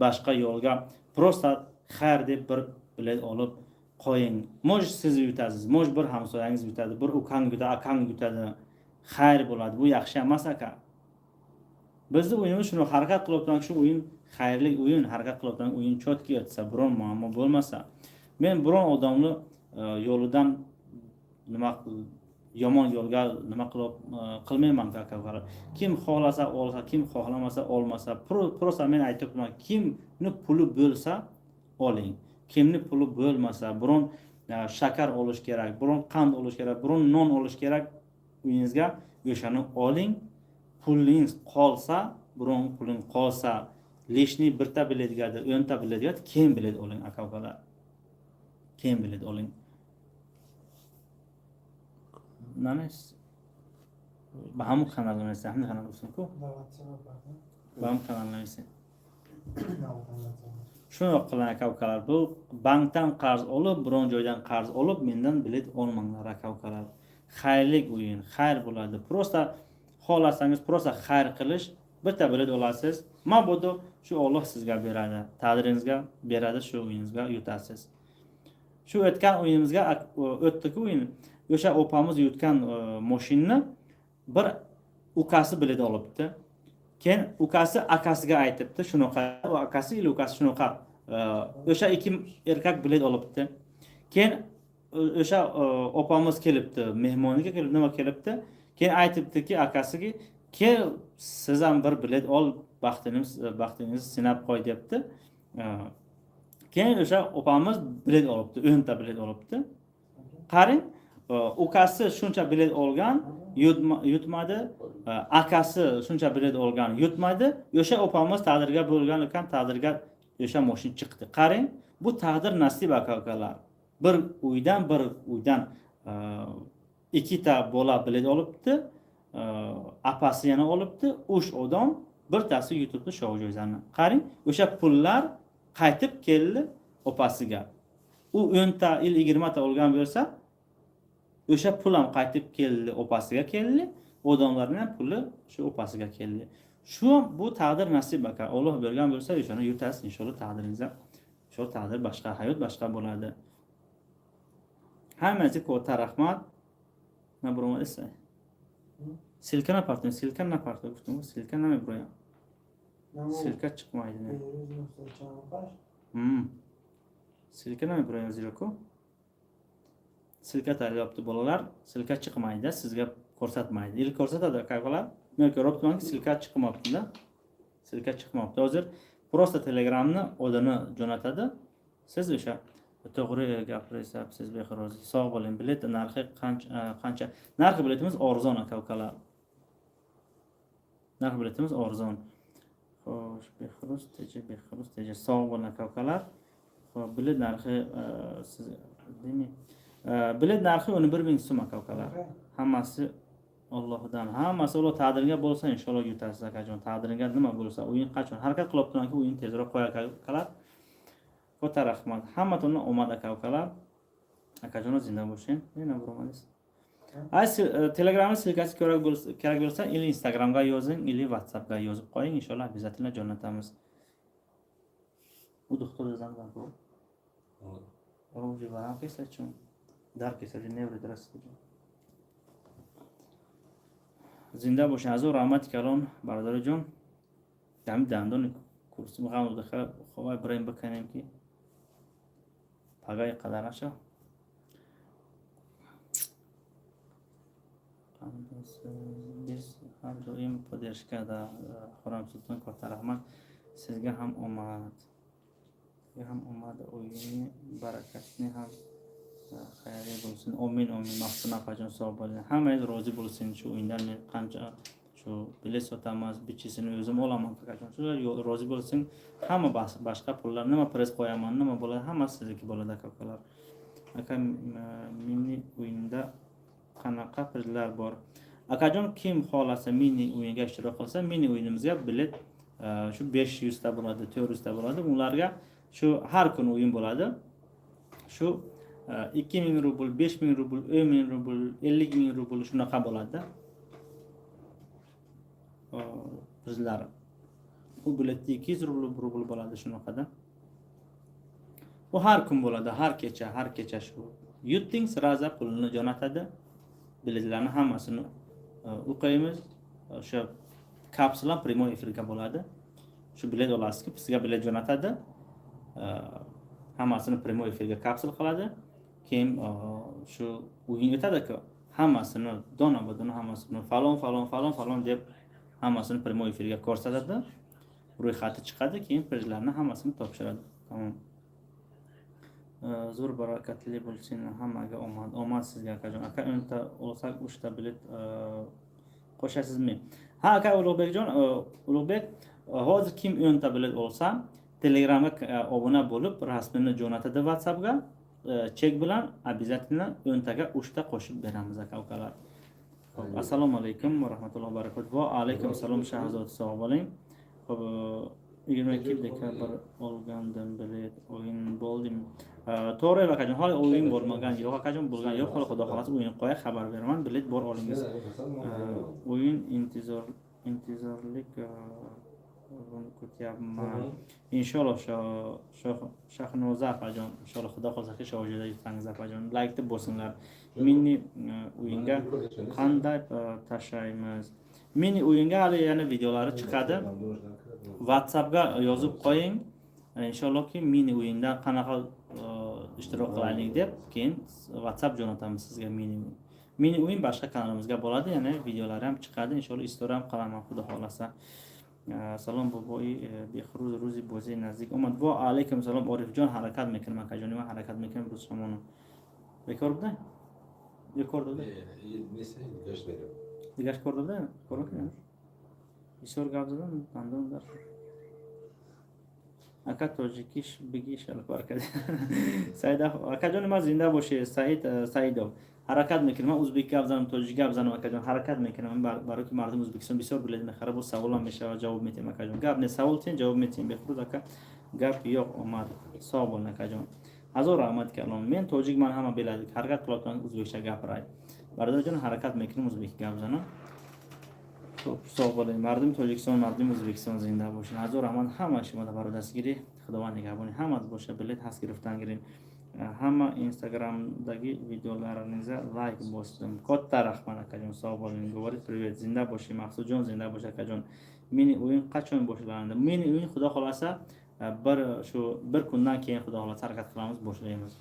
boshqa yo'lga просто xayr deb bir bilet olib qo'ying. Может, siz yutasiz, может, bir hamsoyangiz yutadi, bir ukang yutadi, akang yutadi, xayr bo'ladi. Bu yaxshi emas, aka. Bizni o'yinimiz shuni harakat qilyapman, shu o'yin xayrli o'yin, harakat qilyapman, o'yin чётко o'tsa, biron muammo bo'lmasa. Men biron odamni yo'lidan nima, yomon yo'lga nima qilib qilmayman, aka. Kim xohlasa olsa, kim xohlamasa olmasa. Просто men aytyapman, kimni puli bo'lsa oling, kimni puli bo'lmasa, biron shakar olish kerak, biron qand olish kerak, biron non olish kerak uyingizga, o'shani oling. Pulingiz qolsa, biron puling qolsa, лишний birta biletga, 10 ta biletga keyin bilet oling, aka ukalar, keyin bilet oling. Нанес ба ҳамун канал нависем, ҳамин канал гуфтем-ку, ба ҳамун канал нависем. Shundoq qiling, aka ukalar. Bu bankdan qarz olib, biron joydan qarz olib, mendan bilet olmanglar, aka ukalar. Xayrlik o'yin, xayr bo'ladi. Просто xohlasangiz, просто xayr qilish, bitta bilet olasiz, mabodo shu Olloh sizga beradi, taqdiringizga beradi, shu o'yiningizga yutasiz. Shu o'tgan o'yinimizga, o'tdiku o'yin, o'sha opamiz yutgan moshinni bir ukasi bilet olibdi. Keyin ukasi akasiga aytibdi shunaqa, akasi или ukasi shunaqa, o'sha ikki erkak bilet olibdi. Keyin o'sha opamiz kelibdi, mehmonga kelib, nima kelibdi, keyin aytibdiki akasiga: "Kel, siz ham bir bilet ol, baxtingizni sinab qo'y", debdi. Keyin o'sha opamiz bilet olibdi, 10 ta bilet olibdi. Qarang, ukasi shuncha bilet olgan, yutmadi, akasi shuncha bilet olgan, yutmadi. O'sha opamiz taqdirga bo'lgan ekan, taqdirga o'sha moshin chiqdi. Qarang, bu taqdir, nasib, aka ukalar. Bir uydan ikkita bola bilet olibdi, apasi yana olibdi, uch odam, birtasi yutibdi shoh jo'zani. Qarang, o'sha pullar qaytib keldi opasiga. U 10 ta или 20 ta olgan bo'lsa, o'sha pul ham qaytib keldi, opasiga keldi, odamlarni ham puli shu opasiga keldi. Shu ham bu taqdir, nasib, aka. Olloh bergan bo'lsa, o'shani yutasiz inshaalloh taqdiringizda. Shu taqdir boshqa, hayot boshqa bo'ladi. Hammasiga katta rahmat. Nabromadisa ссылка напартем, ссылка напарто гуфтем, ссылка намеброям, ссылка chiqmaydi. Ссылка намеброям, зеро ссылка tayyorlabdi bolalar, ссылка chiqmaydi, sizga ko'rsatmaydi или ko'rsatadi, aka? Men ko'ryapmanki, ссылка chiqmabdida, ссылка chiqmabdi. Hozir просто Telegramni odini jo'natadi, siz o'sha. To'g'ri gapiryapsiz, Behruz, sog' bo'ling. Bilet narxi qancha? Narxi biletimiz arzon, aka ukalar, narx biletimiz arzon. Xo'sh, Behruz TJ, Behruz TJ, sog' bo'ling, aka ukalar. Xo'p, bilet narxi siz demak, bilet narxi 11 000 so'm, aka ukalar. Hammasi Ollohdan, hammasi Alloh taqdiringga bo'lsa, inshaalloh yutasiz, akajon. Taqdiringga nima bo'lsa, o'yin qachon, harakat qilyaptimanki, o'yin tezroq qo'y, aka ukalar. Katta rahmat, hammatondan omad, aka ukalar. Akajonlar, zinda bo'ling. Yana biromadingiz. Ay, Telegramni ссылка si kerak bo'lsa, или Instagramga yozing, или WhatsAppga yozib qo'ying, inshaalloh обязательно jo'natamiz. U doktor занг bu. Ro'ji baram kesachun. Dar kesadi, nevri. Зинда бошед, азор раҳмати калон, бародариҷон. Дами дандони курси мехоҳам ховай бираем биканем, ки пагаи қадар наша. Biz har doim поддержка da. Xo'ram Sulton, katta rahmat. Sizga ham omad. Sizga ham omad, o'yinni barakatli ham xayrli bo'lsin. Omin, omin. Maftuna opajon, sog' bo'ling. Hammangiz rozi bo'lsin shu o'yindan. Men qancha shu bilet sotamiz, bichisini o'zim olaman, akajon. Shular rozi bo'lsin. Hamma boshqa pullar, nima priz qo'yaman, nima bo'ladi, hammasi sizniki bo'ladi, aka ukalar. Aka, mini o'yinda qanaqa prizlar bor? Akajon, kim xohlasa, mini o'yinga ishtirok qilsa, mini o'yinimizga bilet shu 500 ta bo'ladi, 400 ta bo'ladi. Ularga shu har kuni o'yin bo'ladi. Shu 2000 rubl, 5000 rubl, 10 000 rubl, 50 000 rubl, shunaqa bo'ladi prizlari. U biletda 200 rubl bo'ladi shunaqada. Bu har kun bo'ladi, har kecha, har kecha shu. Yutding, сразу pulini jo'natadi. Biletlarni hammasini o'qiymiz. O'sha kapsula прямой efirga bo'ladi. Shu bilet olasizki, sizga bilet jo'natadi. Hammasini прямой efirga kapsul qiladi. Keyin shu o'yin o'tadi-ku, hammasini dona ba dona, hammasini falon, falon, falon, falon deb hammasini прямой efirga ko'rsatadi. Ro'yxati chiqadi, keyin prizlarni hammasini topshiradi. Tamom. Zo'r, barakatli bo'lsin, hammaga omad. Omad sizga, akajon. Aka, 10 ta olsak, uchta bilet qo'shasizmi? Ha, aka Ulug'bekjon, Ulug'bek, hozir kim 10 ta bilet olsa, Telegramga obuna bo'lib, rasmini jo'natadi WhatsAppga, chek bilan, обязательно 10 taga uchta qo'shib beramiz, aka ukalar. Xo'p, assalomu alaykum va rahmatullohi va barakatuh. Va alaykum assalom, Shahzod, sog' bo'ling. Xo'p, 22 dekabr olgandim bilet, o'yin bo'ldimi? To'g'ri, akajon, hali o'yin bo'lmagan yo'q, akajon, bo'lgan yo'q hali. Xudo xohlasa, o'yin qo'ya xabar beraman. Bilet bor, olingiz. O'yin intizorlik kutyapman, inshaalloh. Shahnoza opajon, inshaalloh, xudo xohlasa, shohjo'da yutsangiz, opajon. Laykni bosinglar. Mini o'yinga qanday tashlaymiz? Mini o'yinga hali yana videolari chiqadi. WhatsAppga yozib qo'ying, inshaallohki, mini o'yinda qanaqa ishtirok qilaylik deb, keyin WhatsApp jo'natamiz sizga. Mini o'yin boshqa kanalimizga bo'ladi, yana videolari ham chiqadi, inshaalloh. История ham qilaman, xudo xohlasa. Salom, boboi Behruz, рӯзи бозӣ наздик омад. Ва алайкум салом, Орифҷон. Ҳаракат мекунам, акаҷони ман, ҳаракат мекунам. Рӯз шамоно бекор буда ё кор дода? Дигаш кор дода, кор мекунем. Бисёр гап задан, дандон дар. Ака, тоҷикиш бигӣ, шалвар кади. Саид акаҷони ман, зинда бошед. Саид Саидов, ҳаракат мекунам, ман узбек гап занам, тоҷик гап занам, акаҷон, ҳаракат мекунам, барои ки мардуми Ӯзбекистон бисёр билет мехарад. Боз саволам мешавад, ҷавоб метиҳем, акаҷон, гап не, савол тиҳем, ҷавоб метиҳем. Бехруз ака, гап yo'q, омад, sog' bo'ling, akajon, ҳазор раҳмат калом. Мен тоҷикман, ҳама билад. Ҳаракат қилотан ӯзбекча гапирай, бародарҷон, ҳаракат мекунам ӯзбек гап занам. Хуб, sog' bo'ling. Мардуми Тоҷикистон, мардуми Ӯзбекистон зинда бошед. Ҳазор раҳмат ҳама шумо барои дастгирӣ. Худованд нигаҳбони ҳамат боша. Билет ҳаст, гирифтан гирем. Ҳама инстаграмдаги видеолаringizga лайк бостим. Katta rahmat, akajon, sog' bo'ling. Говорит привет, зинда бошӣ, Мақсудҷон, зинда бош, akajon. Mini o'yin qachon boshlanadi? Mini o'yin, xudo xohlasa, bir shu bir kundan keyin, xudo xohlasa, harakat qilamiz, boshlaymiz.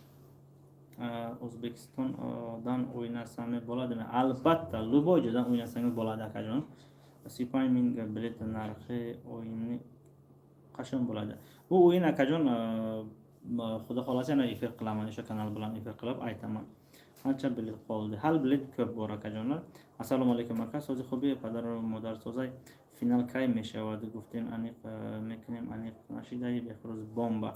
O'zbekistondan o'ynasam bo'ladimi? Albatta, любой joydan o'ynasangiz bo'ladi, akajon. 35 ming bilet narxi o'yinni qachon bo'ladi bu o'yin, akajon? Xudo xohlasa, yana efir qilaman, o'sha kanal bilan efir qilib aytaman. Qancha bilet qoldi? Hali bilet ko'p bor, akajonlar. Assalomu alaykum, aka, сози, хуби, падару модар созай. Финал кай мешавад? Гуфтем, аниқ мекунем, аниқ нашидаи. Бехрӯз бомба.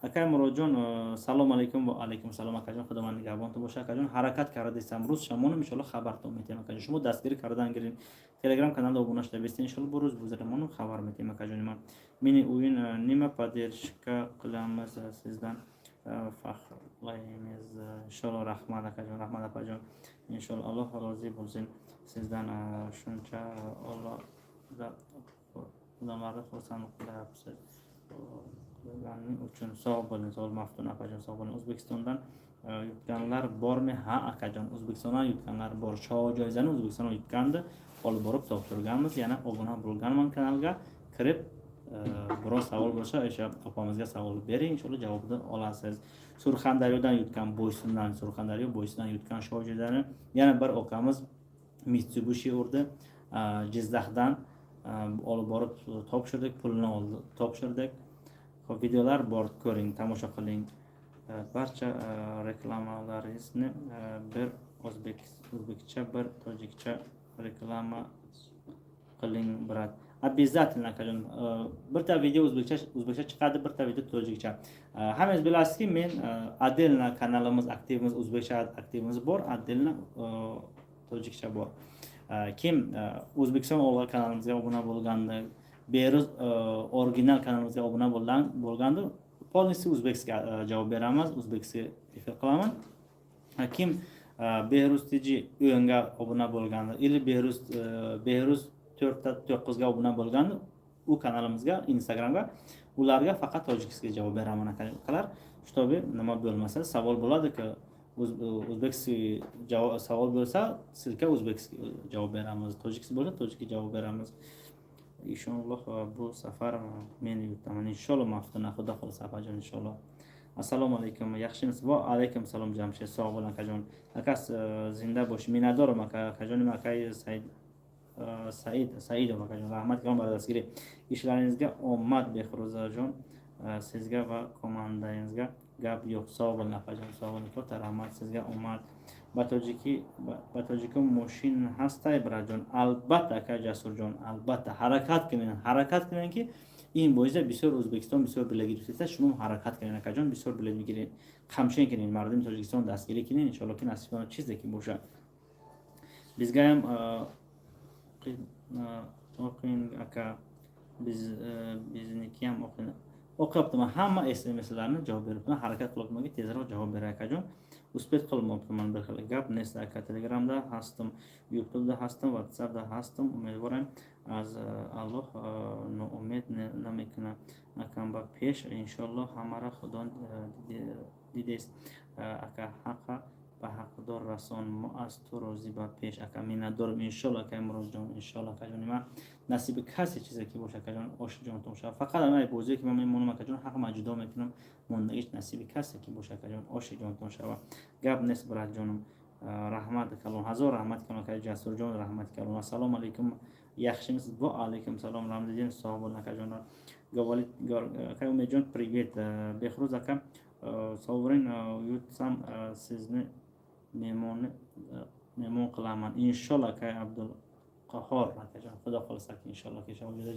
Акай Муродҷон, салому алайкум. Ва алайкум салом, акаҷон, худованд нигаҳбонтон боша, акаҷон. Ҳаракат кардастам, рӯз шамонам, иншоалло, хабартон метиҳем, акаҷон. Шумо дастгирӣ кардан гирин, Телеграм каналда обуна шуда бистен, иншоалло, бо рӯз бузарамонам хабар метиҳем, акаҷони ман. Мини o'yin nima, поддержка qilamiz, sizdan faxrlaymiz, inshaalloh. Rahmat, akajon, rahmat, opajon, inshaalloh, Alloh rozi bo'lsin sizdan. Shuncha odamlarni xursand qilyapsiz qilganing uchun sog' bo'ling. Sog', Maftun opajon, sog' bo'ling. O'zbekistondan yutganlar bormi? Ha, akajon, O'zbekistondan yutganlar bor. Shoh joizani O'zbekistondan yutgandi, olib borib topshirganmiz. Yana obuna bo'lganman kanalga kirib, biror savol bo'lsa, o'sha opamizga savol bering, inshaalloh, javobini olasiz. Surxondaryodan yutgan, Boysundan, Surxondaryo Boysundan yutgan shoh joizani yana bir ukamiz. Mitsubishi urdi. Jizzaxdan olib borib topshirdik, pulini oldi, topshirdik. Xo'p, videolar bor, ko'ring, tomosha qiling. Barcha reklamalaringizni bir o'zbekcha, bir tojikcha reklama qiling, брат. Обязательно, akajon. Birta video o'zbekcha chiqadi, birta video tojikcha. Hammangiz bilasizki, men отдельно kanalimiz, aktivimiz, o'zbekcha aktivimiz bor, отдельно tojikcha bor. Kim O'zbekiston olg'a kanalimizga obuna bo'lganda, Beruz original kanalimizga obuna bo'lganda, полностью узбекский javob beramiz, узбекский efir qilaman. Kim Behruz TG o'nga obuna bo'lganda или Behruz to'rtta to'qqizga obuna bo'lganda, u kanalimizga, Instagramga, ularga faqat tojikskiga javob beraman, akalar, чтобы nima bo'lmasa, savol bo'ladiki, узбекский savol bo'lsa, ссылка узбекский javob beramiz, tojikskiy bo'lsa, tojikga javob beramiz. Inshaalloh, bu safar men yutaman, inshaalloh. Maftuna, xudo xohlasa, opajon, inshaalloh. Assalomu alaykum, yaxshimisiz? Va alaykum salom, Jamshid, sog' bo'ling, akajon. Aka, zinda bo'sh, minnatdorım, aka, akajonim, akay Said, Said Saidov akajon, rahmat kalom dastgiri. Ishlaringizga omad, Behro'zajon, sizga va komandangizga gap yo'q. Sog' bo'ling, opajon, sog' bo'ling, katta rahmat, sizga omad. Ба тоҷикӣ мошин ҳастай, брат ҷон? Албатта, ака Жасурҷон, албатта, ҳаракат кунед, ҳаракат кунед, ки ин боиса бисёр Ӯзбекистон бисёр билет гирифтеста, шумо ҳаракат кунед, акаҷон, бисёр билет бигиред, қамшин кунед, мардуми Тоҷикистон дастгирӣ кунед, иншоалло, ки насиб чизе ки бошад. Бизгаям оқин, ака, biznikiyam o'qing. O'qiyaptiman, hamma smslarni javob beribman, harakat qilyapmanki, tezroq javob beray, akajon, успеть qilmoqchiman. Bir xil gap нест, aka. Telegramda hastim, Youtubeda hastim, WhatsAppda hastim. Умедворам, аз Аллоҳ ноумед намекунам, акам, ба пеш, иншоаллоҳ, ҳамаро Худо дидест, ака, ҳақа ба ҳақдор расон, мо аз ту розӣ, ба пеш, ака. Миннатдорам, иншоалло, акаи Муродҷон, иншоалло, акаҷони ман, насиби касе чизе ки боша, акаҷон, оши ҷонтон шава. Фақат ана бозие ки ман мемонам, акаҷон, ҳақ ман ҷудо мекунам, мондагиш насиби касе ки боша, акаҷон, оши ҷонтон шава. Гап нест, брат ҷонам, раҳмат калон, ҳазор раҳмат калон, акаи Ҷасурҷон, раҳмат калон. Ассалому алайкум, yaxshimisiz? Va alaykum salom, Ramziddin, sog' bo'ling, akajon. Акай Умедҷон, привет. Бехрӯз ака, sovrin yutsam, sizni mehmon qilaman, inshaalloh. Akay Abdulqahhor akajon, xudo xohlasa, inshaalloh,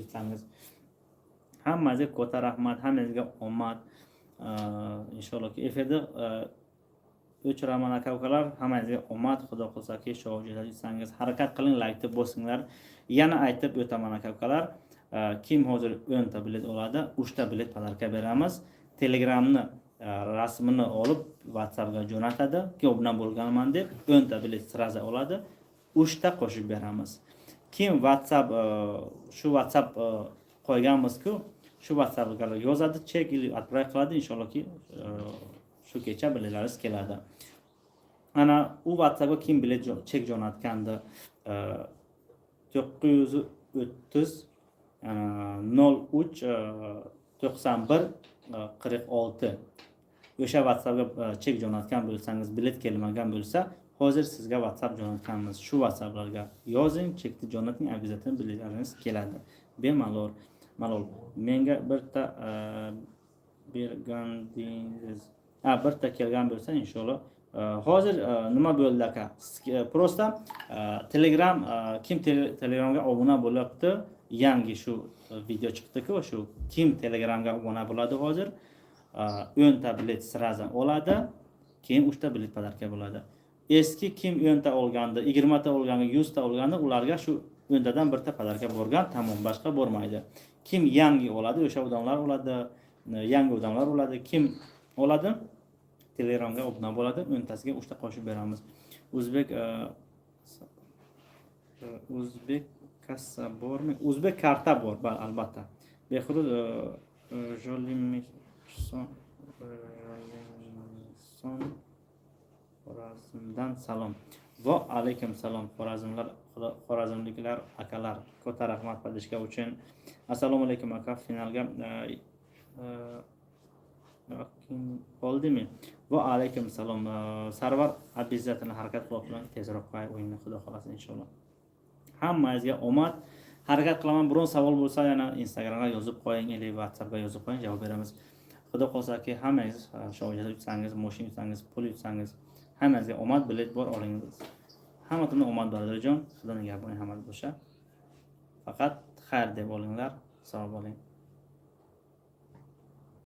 yutsangiz. Hammangizga katta rahmat, hammangizga omad, inshaalloh, efirda o'chiraman, aka ukalar. Hammangizga omad, xudo xohlasa, yutsangiz. Harakat qiling, laykni bosinglar. Yana aytib o'taman, aka ukalar, kim hozir 10 ta bilet oladi, uchta bilet подарка beramiz. Telegramni rasmini olib, WhatsAppga jo'natadi ki, obuna bo'lganman deb, 10 ta bilet сразу oladi, uchta qo'shib beramiz. Kim WhatsApp, shu WhatsApp qo'yganmizku, shu WhatsAppga yozadi, chek или отправить qiladi, inshaallohki, shu kecha biletlaringiz keladi. Ana u WhatsAppga kim bilet, chek jo'natgandi, 930 03 91 46, o'sha WhatsAppga chek jo'natgan bo'lsangiz, bilet kelmagan bo'lsa, hozir sizga WhatsApp jo'natganmiz, shu WhatsApplarga yozing, chekni jo'nating, обязательно biletlaringiz keladi bemalol malol. Menga birta bergandingiz, ha, birta kelgan bo'lsa, inshaalloh. Hozir nima bo'ldi, aka? Просто Telegram, kim Telegramga obuna bo'lyapti, yangi shu video chiqdiku, shu kim Telegramga obuna bo'ladi, hozir 10 ta bilet сразу oladi, keyin uchta bilet подарка bo'ladi. Eski kim 10 ta olgandi, 20 ta olgandi, 100 ta olgandi, ularga shu 10 tadan birta подарка borgan, tamom, boshqa bormaydi. Kim yangi oladi, o'sha odamlar oladi, yangi odamlar oladi. Kim oladi, Telegramga obuna bo'ladi, 10 tasiga uchta qo'shib beramiz. O'zbek kassa bormi? O'zbek karta bor, albatta. Behruz Jolimson, Xorazmdan salom. Va alaykum salom, xorazmlar, xorazmliklar, akalar, katta rahmat поддержка uchun. Assalomu alaykum, aka, finalga Qoldimi? Va alaykum salom, Sarvar. Обязательно harakat qilyapman, tezroq qo'yay o'yinni, xudo xohlasa, inshaalloh. Hammangizga omad, harakat qilaman. Biron savol bo'lsa, yana Instagramga yozib qo'ying или WhatsAppga yozib qo'ying, javob beramiz. Xudo xohlasa, hammangiz shohjada yutsangiz, moshina yutsangiz, pul yutsangiz, hammangizga omad. Bilet bor, olingiz. Hamma tomon omad, birodarjon. Xudo nigahboni hammasi bo'lsa, faqat xayr deb olinglar. Sog' bo'ling.